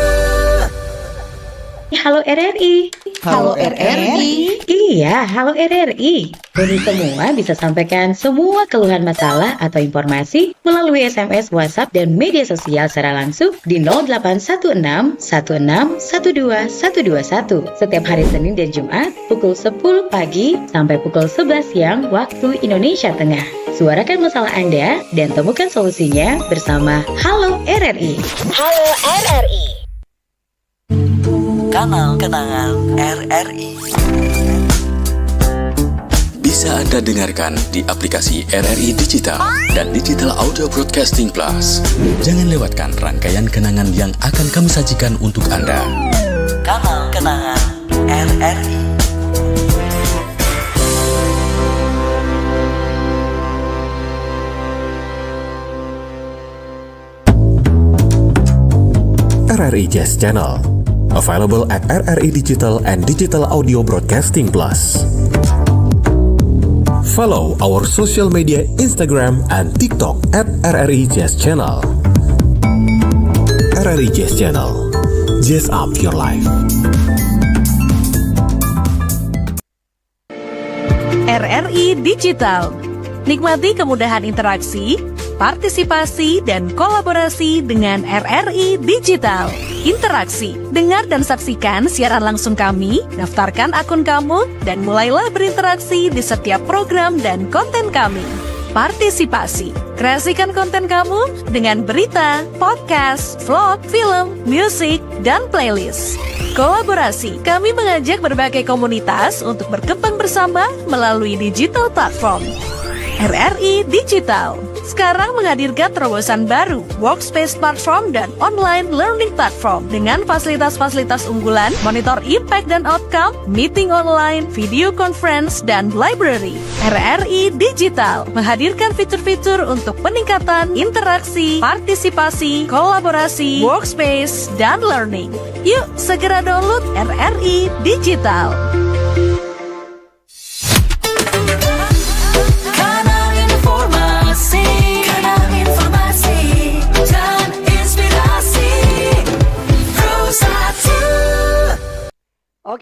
Halo R R I. Halo R R I. Iya, halo R R I. Kami semua bisa sampaikan semua keluhan masalah atau informasi melalui S M S, WhatsApp, dan media sosial secara langsung di nol delapan satu enam satu enam satu dua satu dua satu setiap hari Senin dan Jumat pukul sepuluh pagi sampai pukul sebelas siang waktu Indonesia Tengah. Suarakan masalah Anda dan temukan solusinya bersama Halo R R I. Halo R R I. Kanal kenangan R R I. Bisa Anda dengarkan di aplikasi R R I Digital dan Digital Audio Broadcasting Plus. Jangan lewatkan rangkaian kenangan yang akan kami sajikan untuk Anda. Kanal kenangan R R I. R R I Jazz Channel. Available at R R I Digital and Digital Audio Broadcasting Plus. Follow our social media Instagram and TikTok at R R I Jazz Channel. R R I Jazz Channel. Jazz up your life. R R I Digital. Nikmati kemudahan interaksi, partisipasi, dan kolaborasi dengan R R I Digital. Interaksi, dengar dan saksikan siaran langsung kami, daftarkan akun kamu, dan mulailah berinteraksi di setiap program dan konten kami. Partisipasi, kreasikan konten kamu dengan berita, podcast, vlog, film, musik, dan playlist. Kolaborasi, kami mengajak berbagai komunitas untuk berkembang bersama melalui digital platform. R R I Digital sekarang menghadirkan terobosan baru, workspace platform dan online learning platform dengan fasilitas-fasilitas unggulan, monitor impact dan outcome, meeting online, video conference, dan library. R R I Digital menghadirkan fitur-fitur untuk peningkatan interaksi, partisipasi, kolaborasi, workspace, dan learning. Yuk, segera download R R I Digital. Kanal informasi, kanal informasi dan inspirasi. Pro satu.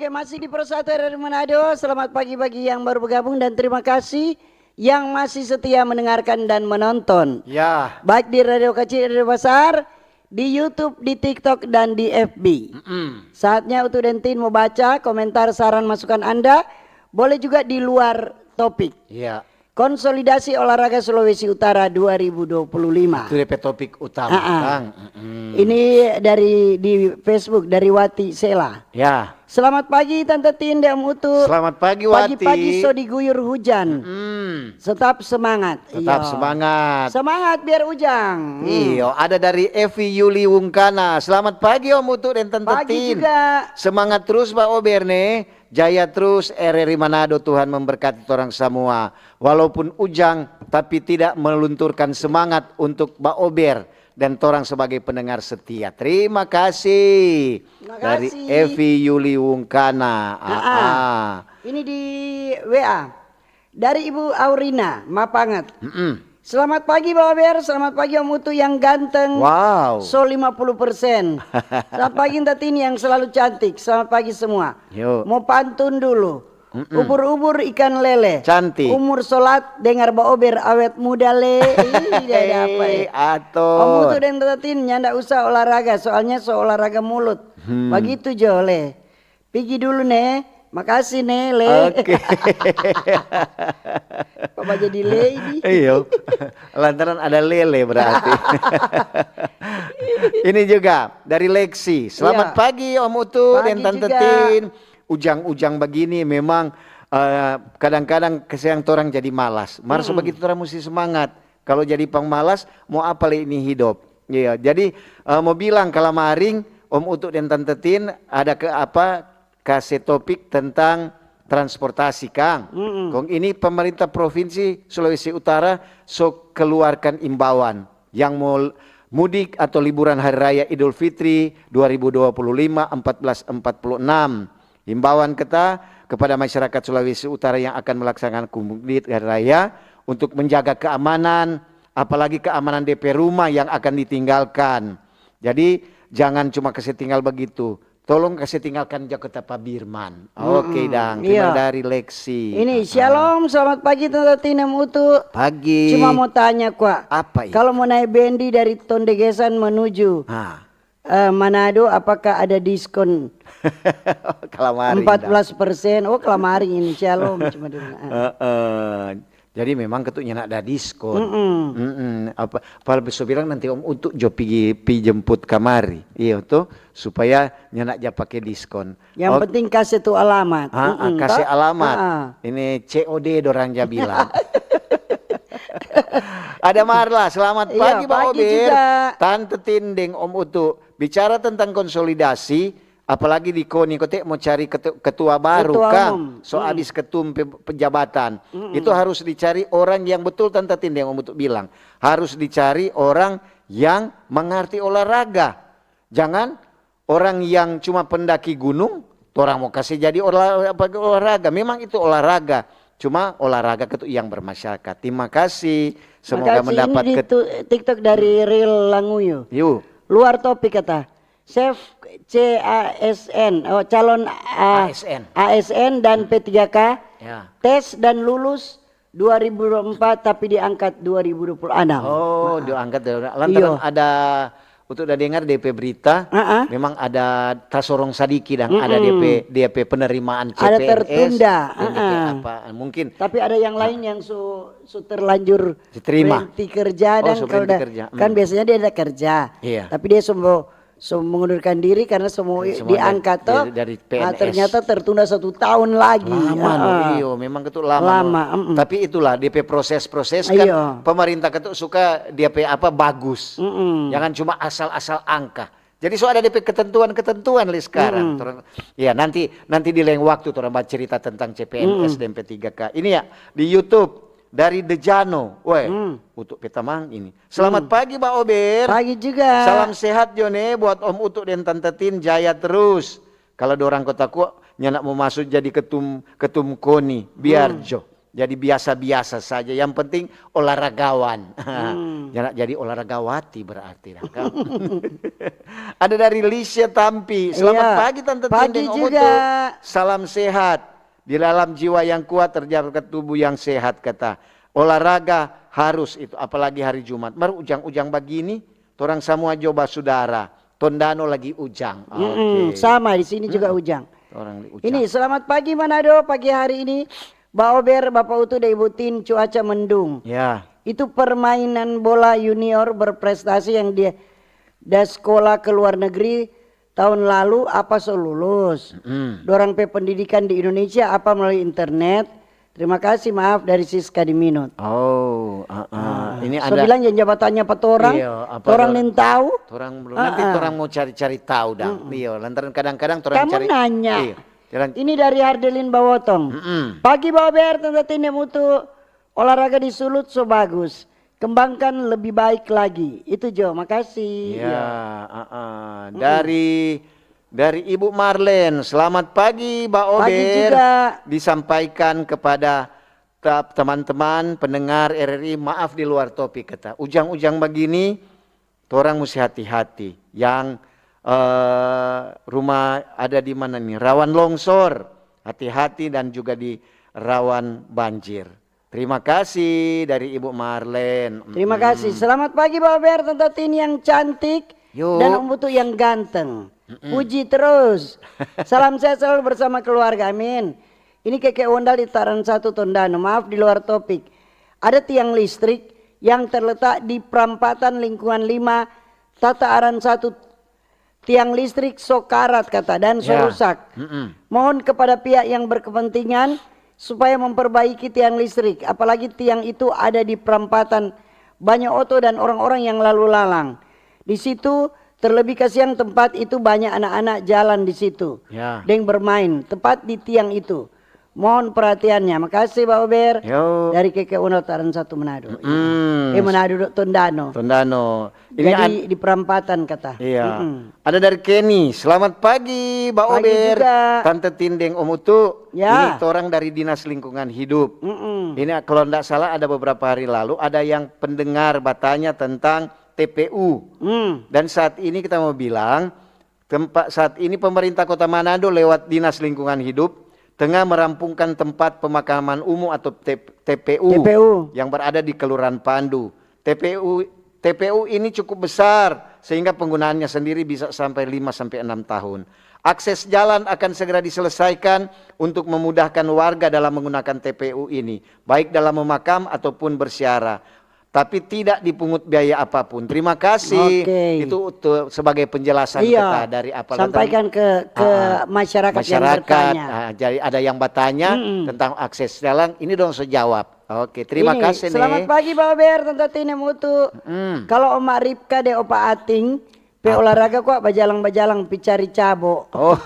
Oke, masih di Pro satu R R I Manado. Selamat pagi bagi yang baru bergabung dan terima kasih yang masih setia mendengarkan dan menonton. Ya. Baik di radio kecil, radio besar, di YouTube, di TikTok, dan di F B. Mm-mm. Saatnya Utu Dentin mau baca komentar, saran, masukan Anda. Boleh juga di luar topik. Ya. Konsolidasi Olahraga Sulawesi Utara dua ribu dua puluh lima. Itu depe topik utama, Ah, ah. Kang. Mm-mm. Ini dari di Facebook, dari Wati Sela. Ya. Selamat pagi Tante Tin deng Om Utu. Selamat pagi, Wati. Pagi-pagi so diguyur hujan. Hmm. Tetap semangat. Tetap Iya. Semangat. Semangat biar ujang. Hmm. Iyo, ada dari Evi Yuli Wungkana. Selamat pagi Om Utu dan Tante Pagi Tin. Juga. Semangat terus Ba Ober ne. Jaya terus R R I Manado, Tuhan memberkati torang samua. Walaupun ujang, tapi tidak melunturkan semangat untuk Ba Ober dan torang sebagai pendengar setia. Terima kasih. Terima Dari kasih. Evi Yuli Wungkana. Ah, ah. Ah. Ini di W A. Dari Ibu Aurina, Mapanget. Mm-mm. Selamat pagi Ba Ober, selamat pagi Om Utu yang ganteng. Wow. So lima puluh persen. Selamat pagi Tante Tin yang selalu cantik. Selamat pagi semua. Yo. Mau pantun dulu. Mm-mm. Ubur-ubur ikan lele. Cantik. Umur solat dengar Ba Ober awet muda le. Ih, ada apa Eh, ya? Ator. Om Utu dan Tante Tin nyanda usah olahraga, soalnya so olahraga mulut. Hmm. Bagitu jo le. Pigi dulu ne. Makasih ne le. Oke. Apa jadi le ini? Iyo. Lantaran ada lele berarti. Ini juga dari Lexi. Selamat Iya. Pagi Om Utu Pagi dan Tante juga. Tin. Ujang-ujang begini memang eh, kadang-kadang kasiang torang jadi malas. Mar so Mm-mm. Begitu torang musti semangat. Kalau jadi pangmalas, mau apa le ini hidup? Iya, jadi eh, mau bilang kalamaring Om Utu dan Tante Tin ada ke apa kase topik tentang transportasi, Kang. Mm-mm. Kong ini pemerintah Provinsi Sulawesi Utara so keluarkan imbauan yang mau mudik atau liburan Hari Raya Idul Fitri dua ribu dua puluh lima empat belas empat puluh enam. Imbauan kita kepada masyarakat Sulawesi Utara yang akan melaksanakan mudik Hari Raya untuk menjaga keamanan, apalagi keamanan D P rumah yang akan ditinggalkan. Jadi jangan cuma kasih tinggal begitu. Tolong kasih tinggalkan jo kota Pabirman. Oke, Mm-mm. Dang. Iya. Terima dari Lexi. Ini Ah, shalom, selamat pagi Tante Tin deng Utu. Pagi. Cuma mau tanya kwa. Apa itu? Kalau mau naik bendi dari Tondegesan menuju Ah, eh, Manado, apakah ada diskon kalamaring. empat belas persen? Oh, kalamaring ini shalom cuma dia bilang. Ah. Heeh. Jadi memang ketu nyanda ada diskon. Mm-mm. Mm-mm. Apa, apa so bilang nanti Om Utu jo pigi pi jemput kamari. Iya to, supaya nyanda ja pake diskon. Yang Oh, penting kasih tu alamat. ah, ah, Mm-mm, kasih toh? Alamat. Ah, ah. Ini C O D dorang ja bilang. Ada Marla, selamat Iya, pagi Ba pagi Ober. Juga. Tante Tin deng Om Utu, bicara tentang konsolidasi, apalagi di KONI kote mau cari ketu- ketua baru, Ketua Kang. umum. So Hmm. Abis ketum pe- pejabatan. Mm-mm. Itu harus dicari orang yang betul, Tante Tin deng Om Utu bilang. Harus dicari orang yang mengerti olahraga. Jangan orang yang cuma pendaki gunung, torang mau kasih jadi olah- apa, olahraga. Memang itu olahraga. Cuma olahraga ketu yang bermasyarakat. Terima kasih. Semoga Makasih. Mendapat Ini di ket- tu- TikTok dari Real Languyu. Yuk. Luar topik kata. Chef C A S N, oh, calon A- A S N. A S N dan P tiga K. Ya. Tes dan lulus dua ribu dua puluh empat tapi diangkat dua ribu dua puluh enam. Oh, diangkat dari lantaran Iyo. Ada untuk udah dengar D P berita, Ah, ah. Memang ada tasorong sadiki dan ada Mm-mm. D P D P penerimaan Ada C P N S, tertunda, dan D P ah, ah. Apa mungkin Tapi ada yang lain yang su, su terlanjur Diterima. Berhenti kerja Oh, dan su kalau berhenti udah kerja. Kan Hmm. Biasanya dia ada kerja. Iya. Tapi dia semua so mengundurkan diri karena semua Semua diangkat dari- toh. dari- dari Ah, P N S. Ternyata tertunda satu tahun lagi. Lama no, Ah. Iyo, memang itu lama. Lama, No. Mm-mm. Tapi itulah D P proses-proses kan Iyo. Pemerintah ketu suka D P apa bagus. Mm-mm. Jangan cuma asal-asal angka. Jadi so ada D P ketentuan-ketentuan li sekarang. Mm-mm. Terus, ya nanti nanti di lain waktu orang cerita tentang C P N S Mm-mm. dan P tiga K. Ini ya di YouTube dari Dejano. Weh, Mm. untuk petamang ini. Selamat pagi Ba Ober. Pagi juga. Salam sehat jo ne buat Om Utu dan Tante Tin, jaya terus. Kalau dorang kota ku nyanda mau masuk jadi ketum ketum KONI, biar Hmm. jo. Jadi biasa-biasa saja, yang penting olahragawan. Hmm. Jangan jadi olahragawati berarti dah, kan? Ada dari Lisha Tampi. "Selamat pagi, Tante Tindeng, Om Utu. Salam sehat. Di dalam jiwa yang kuat terjaga tubuh yang sehat," kata. Olahraga harus itu, apalagi hari Jumat. Baru ujang-ujang bagini, torang samua jo basudara. Tondano lagi ujang. Oke. Sama, di sini juga ujang. Orang di ujang. Ini, "Selamat pagi Manado, pagi hari ini Ba Ober, Bapa Utu dei Ibu Tin, cuaca mendung. Ya. Itu permainan bola junior berprestasi yang dia da sekolah ke luar negeri tahun lalu, apa so lulus? Dorang pe pendidikan di Indonesia apa melalui internet? Terima kasih, maaf, dari Siska di Minut." Oh, ah, ah. Ini so ada bilang jang jabatannya pa torang, iya, apa torang nin tahu. Torang belum, nanti torang mau cari-cari tahu dang. Iya, lantaran kadang-kadang torang cari. Kamu nanya. Iya. Ini dari Hardelin Bawotong. "Pagi Ba Ober, Tanta Tine Mutu. Olahraga di Sulut so bagus. Kembangkan lebih baik lagi." Itu jo, makasih. Ya, ah, ah. Dari, dari Ibu Marlen, "Selamat pagi, Ba Ober." Pagi juga. Disampaikan kepada ta-, teman-teman pendengar R R I, maaf di luar topik, kata. Ujang-ujang bagini, torang musti hati-hati. Yang, eh, rumah ada di mana nih? Rawan longsor, hati-hati, dan juga di rawan banjir. Terima kasih dari Ibu Marlen. Terima kasih. Selamat pagi, Ba Ober, Tanta Tin yang cantik, dan Om Utu yang ganteng. Puji terus. Salam sehat selalu bersama keluarga. Amin. Ini Keke Wondal di Taran Satu Tondano. Maaf di luar topik. Ada tiang listrik yang terletak di prampatan lingkungan lima, Tata Aran Satu, tiang listrik so karat, kata, dan so rusak. Mohon kepada pihak yang berkepentingan supaya memperbaiki tiang listrik, apalagi tiang itu ada di prampatan banya oto dan orang-orang yang lalu lalang. Di situ, terlebih kasiang tempat itu banya anak-anak jalan di situ deng bermain, tepat di tiang itu. Mohon perhatiannya. Makasih, Ba Ober. Dari Keke Wondal Taran Satu Manado. Eh, Manado do, Tondano. Tondano. Jadi di prampatan, kata. Iya. Ada dari Kenny, "Selamat pagi, Ba Ober, Tante Tin deng Om Utu. Ini torang dari Dinas Lingkungan Hidup. Ini kalau ndak salah ada beberapa hari lalu ada yang pendengar batanya tentang T P U. Dan saat ini kita mau bilang, tempat saat ini pemerintah Kota Manado lewat Dinas Lingkungan Hidup tengah merampungkan tempat pemakaman umum atau T-, T P U yang berada di Kelurahan Pandu. T P U, T P U ini cukup besar sehingga penggunaannya sendiri bisa sampai lima sampai enam tahun. Akses jalan akan segera diselesaikan untuk memudahkan warga dalam menggunakan T P U ini, baik dalam memakam ataupun berziarah. Tapi tidak dipungut biaya apapun." Terima kasih. Itu untuk sebagai penjelasan kita dari apa, sampaikan ke, ke masyarakat yang bertanya. Jadi ada yang bertanya tentang akses jalan, ini dong so jawab. Oke, terima kasih nih. "Selamat pagi, Ba Ober, Tanta Tine Mutu. Kalau Oma Ripka deng Opa Ating pe olahraga kwa bajalang-bajalang pi cari cabo." Oh.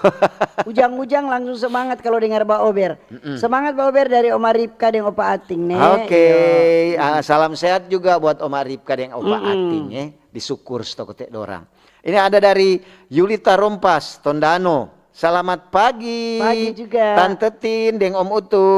Ujang-ujang langsung semangat kalau dengar Ba Ober. Semangat Ba Ober dari Oma Ripka deng Opa Ating, ne. Oke, salam sehat juga buat Oma Ripka deng Opa Ating, eh. Di Sukurs toko te dorang. Ini ada dari Yulita Rompas, Tondano. "Selamat pagi. Pagi juga. Tante Tin deng Om Utu.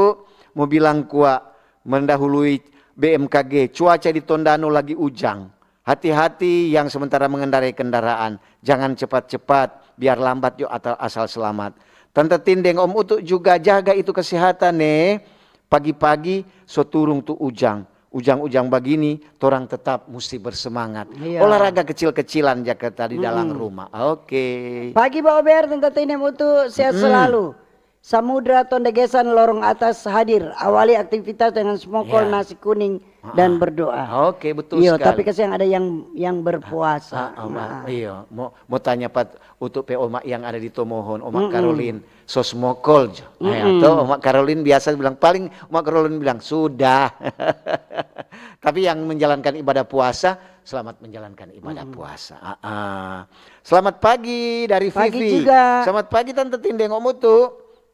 Mau bilang kwa mendahului B M K G, cuaca di Tondano lagi ujang. Hati-hati yang sementara mengendarai kendaraan, jangan cepat-cepat, biar lambat jo atal-, asal selamat. Tante Tin deng Om Utu juga jaga itu kesehatan, ne. Pagi-pagi so turung tu ujang. Ujang-ujang bagini, torang tetap musti bersemangat. Iya. Olahraga kecil-kecilan ja kata di dalam rumah." Oke. "Pagi, Ba Ober, Tante Tin deng Om Utu, sehat selalu. Samudra Tondegesan lorong atas hadir. Awali aktivitas dengan smokol nasi kuning dan berdoa." Oke, betul sekali. Iyo, tapi kasiang ada yang, yang berpuasa. Ah, ah, Oma, iyo, mau, mau tanya pat untuk pe Oma yang ada di Tomohon, Oma Karolin, so smokol jo. Nah, ya, to, Oma Karolin biasa bilang, paling Oma Karolin bilang, "Sudah." Tapi yang menjalankan ibadah puasa, selamat menjalankan ibadah puasa. Ah, ah. Selamat pagi dari Vivi. Pagi juga. "Selamat pagi Tante Tin deng Om Utu.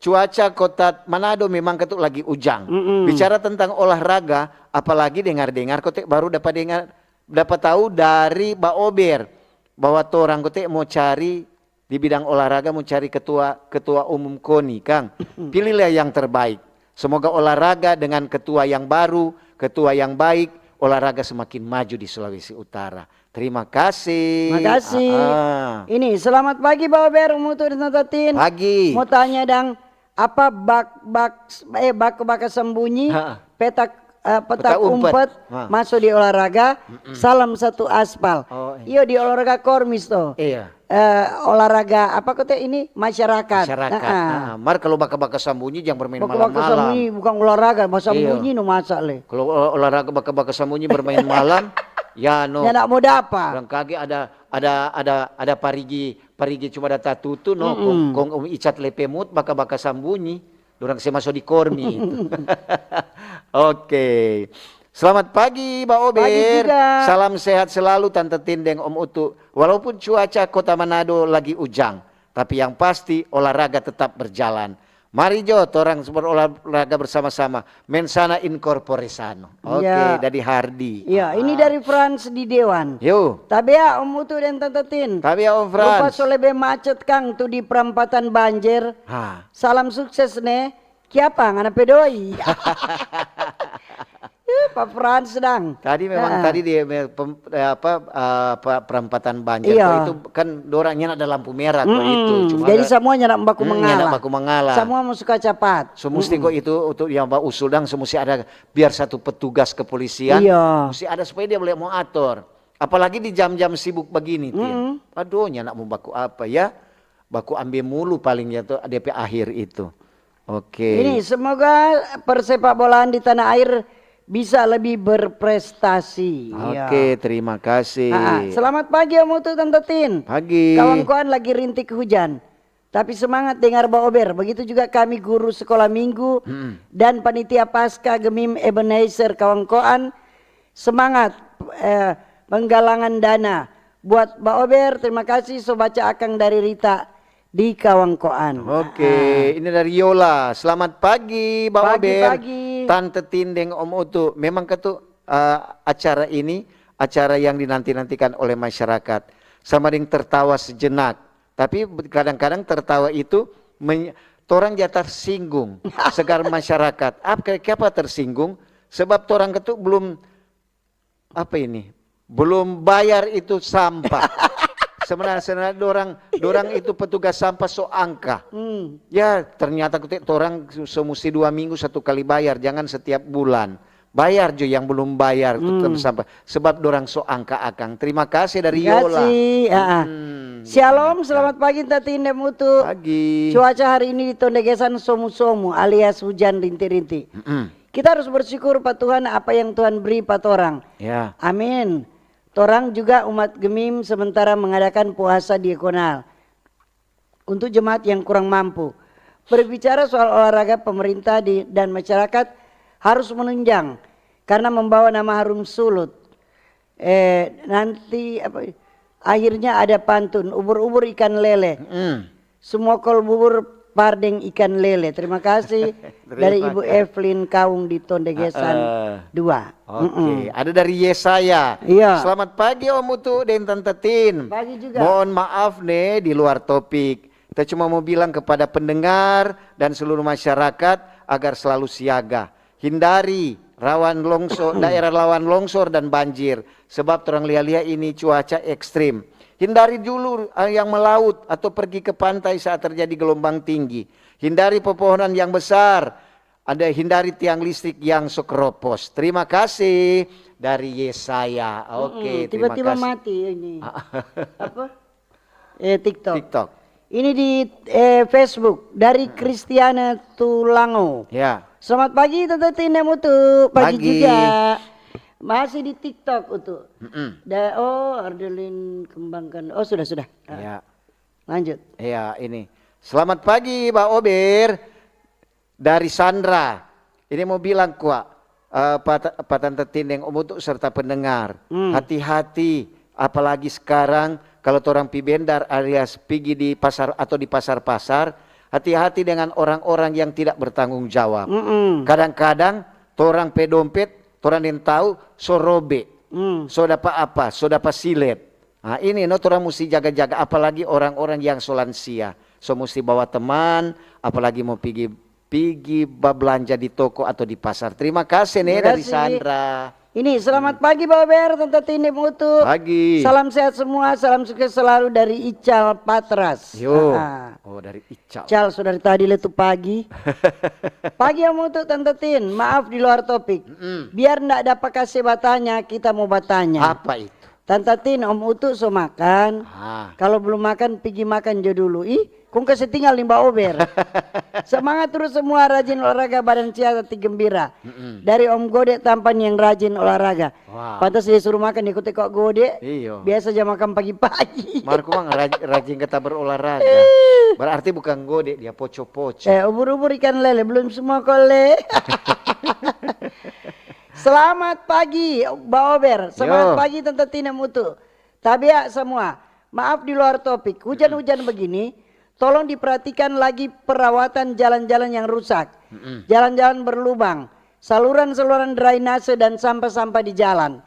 Cuaca kota Manado memang ketuk lagi ujang. Bicara tentang olahraga, apalagi dengar-dengar kote baru dapa dengar, dapa tahu dari Ba Ober bahwa torang kote mo cari di bidang olahraga, mo cari ketua, ketua umum koni, kang. Pilihlah yang terbaik. Semoga olahraga dengan ketua yang baru, ketua yang baik, olahraga semakin maju di Sulawesi Utara. Terima kasih. Makasih. Ah, ah. Ini selamat pagi Bawa Ber, Mutu dan Tante Tin. Pagi. Mau tanya dang, apa bak bak eh bak baka sembunyi Ha. petak eh, petak Petak umpet. umpet Ha. masuk di olahraga? Salam satu aspal. Oh, iya. Iyo, di olahraga kormis tuh. Iya. Eh, olahraga apa kata ini masyarakat. Masyarakat. Heeh. Ah, mar kalau baka-baka sambunyi jangan bermain Baka-baka malam-malam. sembunyi bukan olahraga, masa Iya. sembunyi no masa le. Kalau olah- olahraga baka-baka sambunyi bermain malam, ya no. Ya nak mau dapa. Orang kage ada ada ada ada parigi parigi cuma ada tatutu no. Kong, kong Om Icat lepe mut baka-baka sambunyi. Dorang se maso di kormi itu. Oke. Selamat pagi, Ba Ober. Pagi juga. Salam sehat selalu, Tante Tin deng Om Utu. Walaupun cuaca kota Manado lagi ujang, tapi yang pasti olahraga tetap berjalan. Mari jo, torang berolahraga bersama-sama. Mensana in corpore sano. Oke, Ya. dari Hardi. Ya, ini Ah. dari Frans di Dewan. Yo. Tabea Om Utu dan Tante Tin. Tabea, Om Rupa Frans. so lebe macet kang tu di perempatan banjir. Ha. Salam sukses ne. Kiapa ngana pe doi? Ih, Pak Frans dang. Tadi memang Ah. tadi di me- pem- eh, apa eh, apa, perempatan banjir Iya. kok itu kan dorangnya ada lampu merah kok Mm-mm. itu. Cuma Jadi ada- semuanya nak baku Mm, mengalah. Nak baku mengalah. Semua mau suka cepat. So musti kok itu untuk yang ba usul dang so musti ada biar satu petugas kepolisian. Iya. Musti ada supaya dia boleh mau atur. Apalagi di jam-jam sibuk begini, Tin. Mm-mm. Aduh, nya nak mau baku apa ya? Baku ambe mulu paling ya tuh D P akhir itu. Oke. Ini semoga persepak bolaan di tanah air bisa lebih berprestasi. Oke, Iya. terima kasih. Ah, ah. Selamat pagi Om Utu, Tante Tin. Pagi. Kawan-kawan lagi rintik hujan. Tapi semangat dengar Ba Ober. Begitu juga kami guru sekolah minggu dan panitia Pasca Gemim Ebenezer kawan-kawan. Semangat eh, penggalangan dana. Buat Ba Ober, terima kasih so baca akang dari Rita di kawan-kawan. Oke, ini dari Yola. Selamat pagi, Ba Pagi, Ober. pagi. Tante Tin deng Om Utu. Memang katu eh, acara ini acara yang dinanti-nantikan oleh masyarakat. Sama deng tertawa sejenak. Tapi kadang-kadang tertawa itu men- torang ja tersinggung segar masyarakat. Apa kiapa tersinggung? Sebab torang katu belum apa ini? Belum bayar itu sampah. Sebenarnya, sebenarnya dorang dorang itu petugas sampah so angka. Hmm. Ya, ternyata kute torang so musti dua minggu satu kali bayar, jangan setiap bulan. Bayar jo yang belum bayar tu Hmm. tong sampah. Sebab dorang so angka akang. Terima kasih dari Terima Yola. kasih, ah, ah. Hmm, Shalom, ternyata. Selamat pagi Tante Tin deng Utu. Pagi. Cuaca hari ini di Tondegesan somu-somu alias hujan rinti-rinti. Mm-mm. Kita harus bersyukur pa Tuhan apa yang Tuhan beri pa torang. Ya. Amin. Torang juga umat Gemim sementara mengadakan puasa diakonal untuk jemaat yang kurang mampu. Berbicara soal olahraga, pemerintah di, dan masyarakat harus menunjang karena membawa nama harum sulut. Eh, nanti apa, akhirnya ada pantun, ubur-ubur ikan lele. Mm. Semua kol bubur par deng ikan lele. Terima kasih Terima dari Ibu kasih. Evelyn Kaung di Tondegesan Heeh. dua. Oke, ada dari Yesaya. Iya. Selamat pagi Om Utu deng Tante Tin. Pagi juga. Mohon maaf nih di luar topik. Kita cuma mau bilang kepada pendengar dan seluruh masyarakat agar selalu siaga. Hindari rawan longsor, daerah rawan longsor dan banjir. Sebab torang lia-lia ini cuaca ekstrim. Hindari dulu eh, yang melaut atau pergi ke pantai saat terjadi gelombang tinggi. Hindari pepohonan yang besar. Ada hindari tiang listrik yang so keropos. Terima kasih dari Yesaya. Oke, Mm-mm, terima tiba-tiba kasih. Mati ini. Apa? Eh, TikTok. TikTok. Ini di eh, Facebook dari Christiana Tulango. Ya. Selamat pagi Tante Tin deng Utu. Pagi, Pagi. Juga. Masih di TikTok Utu. Mm-mm. Da, oh, Ardelin kembangkan. Oh, sudah, sudah. Ah, Ya. Lanjut. Ya, ini. Selamat pagi, Ba Ober. Dari Sandra. Ini mau bilang kwa, eh, pa, pa Tante Tin deng Om Utu serta pendengar. Hmm. Hati-hati, apalagi sekarang kalau torang pi bendar alias pigi di pasar atau di pasar-pasar, hati-hati dengan orang-orang yang tidak bertanggung jawab. Mm-mm. Kadang-kadang torang pe dompet, torang deng tau so robe, Hmm. so dapa apa, so dapa silet. Nah, ini no torang musti jaga-jaga, apalagi orang-orang yang so lansia. So musti bawa teman, apalagi mau pigi pigi bablanja di toko atau di pasar. Terima kasih nih dari Sandra. Ini selamat pagi Baber, Tante Tini Mutu. Pagi. Salam sehat semua, salam sukses selalu dari Ical Patras. Yo. Ah. Oh, dari Ical. Ical sudah dari tadi le tu pagi. Pagi yang Mutu, Tante Tin, maaf di luar topik. Biar ndak dapa kase batanya, kita mau batanya. Apa itu? Tante Tin, Om Utu so makan. Ah. Kalau belum makan, pigi makan jo dulu. Ih, kong kase tinggal nih Baober. Semangat terus semua, rajin olahraga, badan sehat, hati gembira. Dari Om Gode tampan yang rajin olahraga. Wow. Pantas dia suruh makan, dia ikut kok Gode. Iyo. Biasa aja makan pagi-pagi. Marco mang rajin kata berolahraga. Berarti bukan Gode, dia poco-poco. Eh, ubur-ubur ikan lele, belum semua kole. Selamat pagi, Baober. Selamat pagi, Tante Tina Mutu. Tabea semua. Maaf di luar topik. Hujan-hujan begini, tolong diperhatikan lagi perawatan jalan-jalan yang rusak. Jalan-jalan berlubang, saluran-saluran drainase dan sampah-sampah di jalan.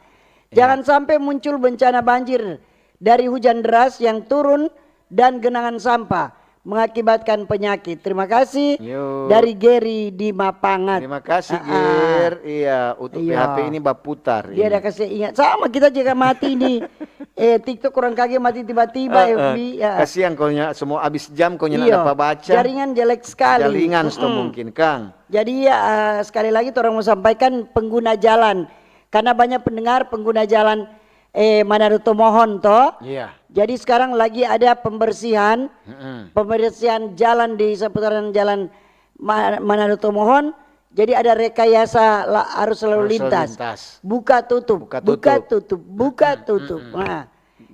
Jangan sampai muncul bencana banjir dari hujan deras yang turun dan genangan sampah mengakibatkan penyakit. Terima kasih dari Geri di Mapangat. Terima kasih Ger. Iya, untuk P H P ini baputar. Dia ada kasih ingat. Sama kita juga mati ini. Eh, TikTok kurang kage mati tiba-tiba, F B. Ya. Kasihan kau nya semua abis jam kau nya nggak dapat baca. Jaringan jelek sekali. Jaringan mm mungkin, Kang. Jadi ya, eh, sekali lagi orang mau sampaikan pengguna jalan. Karena banyak pendengar pengguna jalan eh, Manado Tomohon to. Iya. Jadi sekarang lagi ada pembersihan, pembersihan jalan di seputaran jalan Ma- Manado Tomohon. Jadi ada rekayasa la- arus lalu lintas. Buka tutup, buka tutup, buka tutup. Nah,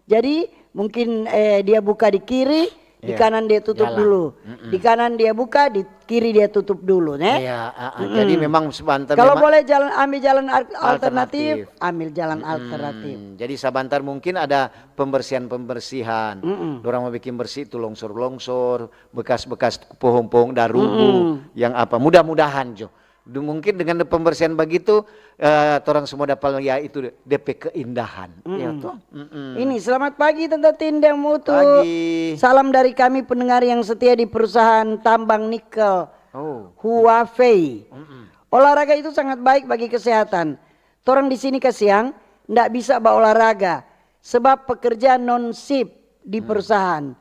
jadi mungkin eh, dia buka di kiri, di kanan dia tutup dulu. Di kanan dia buka, di kiri dia tutup dulu, ne? Iya, uh, uh. Jadi memang sebentar. Kalau boleh jalan ambil jalan alternatif, ambil jalan alternatif. Jadi sebentar mungkin ada pembersihan-pembersihan. Dorang mau bikin bersih itu longsor-longsor, bekas-bekas pohon-pohon darubu, yang apa. Mudah-mudahan jo. Mungkin dengan pembersihan begitu, uh, torang semua dapat lia itu depe keindahan. Ya toh? Ini selamat pagi Tante Tinda Mutu. Pagi. Salam dari kami pendengar yang setia di perusahaan tambang nikel oh. Huafei. Olahraga itu sangat baik bagi kesehatan. Torang di sini kasiang ndak bisa baolahraga sebab pekerja non shift di perusahaan.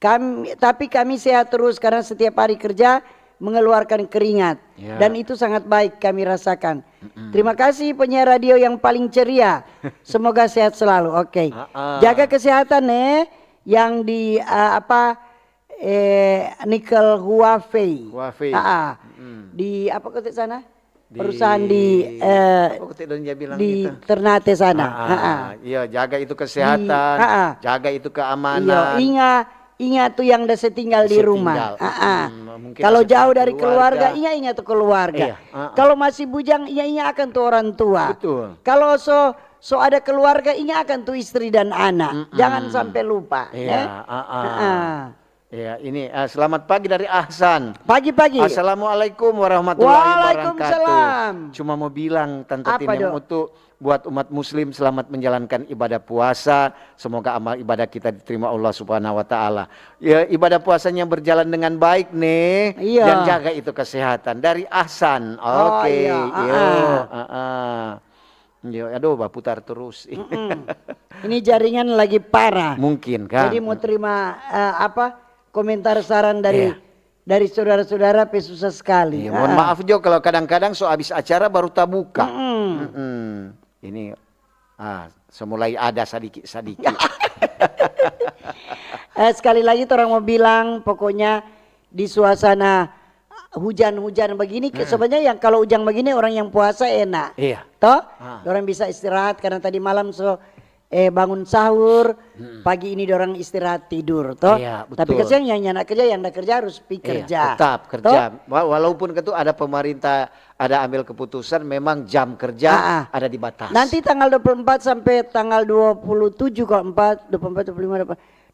Kami, tapi kami sehat terus karena setiap hari kerja mengeluarkan keringat. Ya. Dan itu sangat baik kami rasakan. Mm-mm. Terima kasih penyiar radio yang paling ceria. Semoga sehat selalu. Oke. Okay. Jaga kesehatan eh yang di uh, apa eh Nickel Huawei. Huawei. Mm. Di apa kota sana? Di, perusahaan di eh, di gitu? Ternate sana. Ah, ah, iya, jaga itu kesehatan, di, ah, ah. Jaga itu keamanan. Iya, inga, inga tu yang da se tinggal di rumah. Ah, ah. Hmm, kalau jauh dari keluarga, inga, inga tu keluarga. Iya, ah, ah. Kalau masih bujang, inga, inga akan tu orang tua. Betul. Kalau so so ada keluarga, inga akan tu istri dan anak. Mm-mm. Jangan sampai lupa. Iya, ya? Ah, ah. Ah, ah. Ya, ini uh, selamat pagi dari Ahsan. Pagi-pagi. Assalamualaikum warahmatullahi wabarakatuh. Waalaikumsalam. Cuma mau bilang Tante Tini Mutu buat umat muslim selamat menjalankan ibadah puasa. Semoga amal ibadah kita diterima Allah Subhanahu wa taala. Ya, ibadah puasanya berjalan dengan baik nih. Iya. Dan jaga itu kesehatan. Dari Ahsan. Oke. Oh, iya. Iya. Uh, uh. Yo, aduh, baputar terus. Mm-mm. Ini jaringan lagi parah. Mungkin kan. Jadi mau terima uh, apa komentar saran dari yeah. Dari saudara-saudara pe susah sekali. Iya, mohon ah. Maaf jo kalau kadang-kadang so habis acara baru tabuka. Mm-mm. Mm-mm. Ini ah so mulai ada sadiki-sadiki. Eh, sekali lagi orang mau bilang pokoknya di suasana hujan-hujan begini hmm. Sebenarnya yang kalau hujan begini orang yang puasa enak. Iya. Toh? Ah. Orang bisa istirahat karena tadi malam so eh bangun sahur, hmm. Pagi ini orang istirahat tidur toh. Iya, betul. Tapi kasihan yang nyanda kerja, yang nda kerja harus pi kerja. Iya, tetap kerja. Toh? Walaupun itu ada pemerintah ada ambil keputusan memang jam kerja ah, ah. Ada dibatasi. Nanti tanggal dua puluh empat sampai tanggal dua puluh tujuh kalau empat, dua puluh empat, dua puluh lima,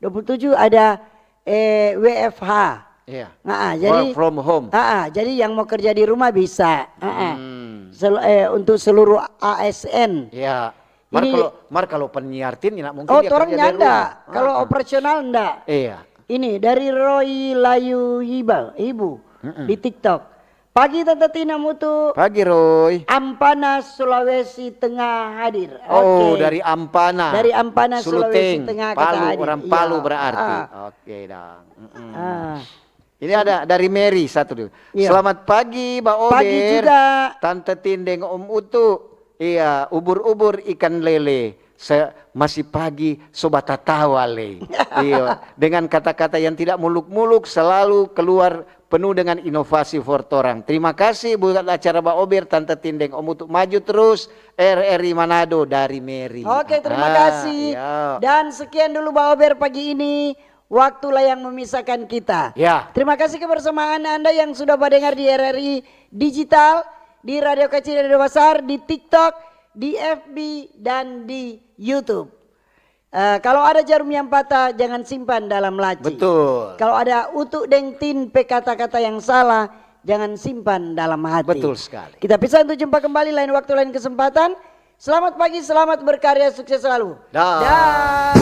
dua puluh tujuh ada eh, W F H. Iya. Nah, jadi work from home. Ah, jadi yang mau kerja di rumah bisa. Ah, hmm. Sel, eh, untuk seluruh A S N. Iya. Mar kalau mar kalau penyiar tin enak mungkin oh, dia orang kerja nyanda. Kalau ah, operasional enggak. Iya. Ini dari Roy Layu Hiba, Ibu mm -mm. Di TikTok. Pagi Tante Tin, Om Utu. Pagi, Roy. Ampana, Sulawesi Tengah hadir. Oh, Oke. Dari Ampana. Dari Ampana, Sulawesi Suluteng, Tengah kata Palu, hadir. Orang Iya. Palu berarti. Ah. Oke dong. Mm-mm. Ah. Ini ada dari Mary satu dulu. Iya. Selamat pagi, Mbak Ober. Pagi juga. Tante Tin deng Om Utu. Iya, ubur-ubur ikan lele. Se- masih pagi, so batatawa le. Iya, dengan kata-kata yang tidak muluk-muluk selalu keluar penuh dengan inovasi for torang. Terima kasih buat acara Mbak Ober, Tante Tin deng Om Utu, maju terus. R R I Manado dari Mary. Oke, terima Ah, kasih. Iya. Dan sekian dulu Mbak Ober pagi ini. Waktulah yang memisahkan kita. Ya. Terima kasih kebersamaan Anda yang sudah mendengar di R R I Digital, di Radio Kecil, Radio Besar, di TikTok, di F B, dan di YouTube. Eh, kalau ada jarum yang patah, jangan simpan dalam laci. Betul. Kalau ada Utu deng Tin pe kata-kata yang salah, jangan simpan dalam hati. Betul sekali. Kita pisah untuk jumpa kembali lain waktu, lain kesempatan. Selamat pagi, selamat berkarya, sukses selalu. Dah. Dah.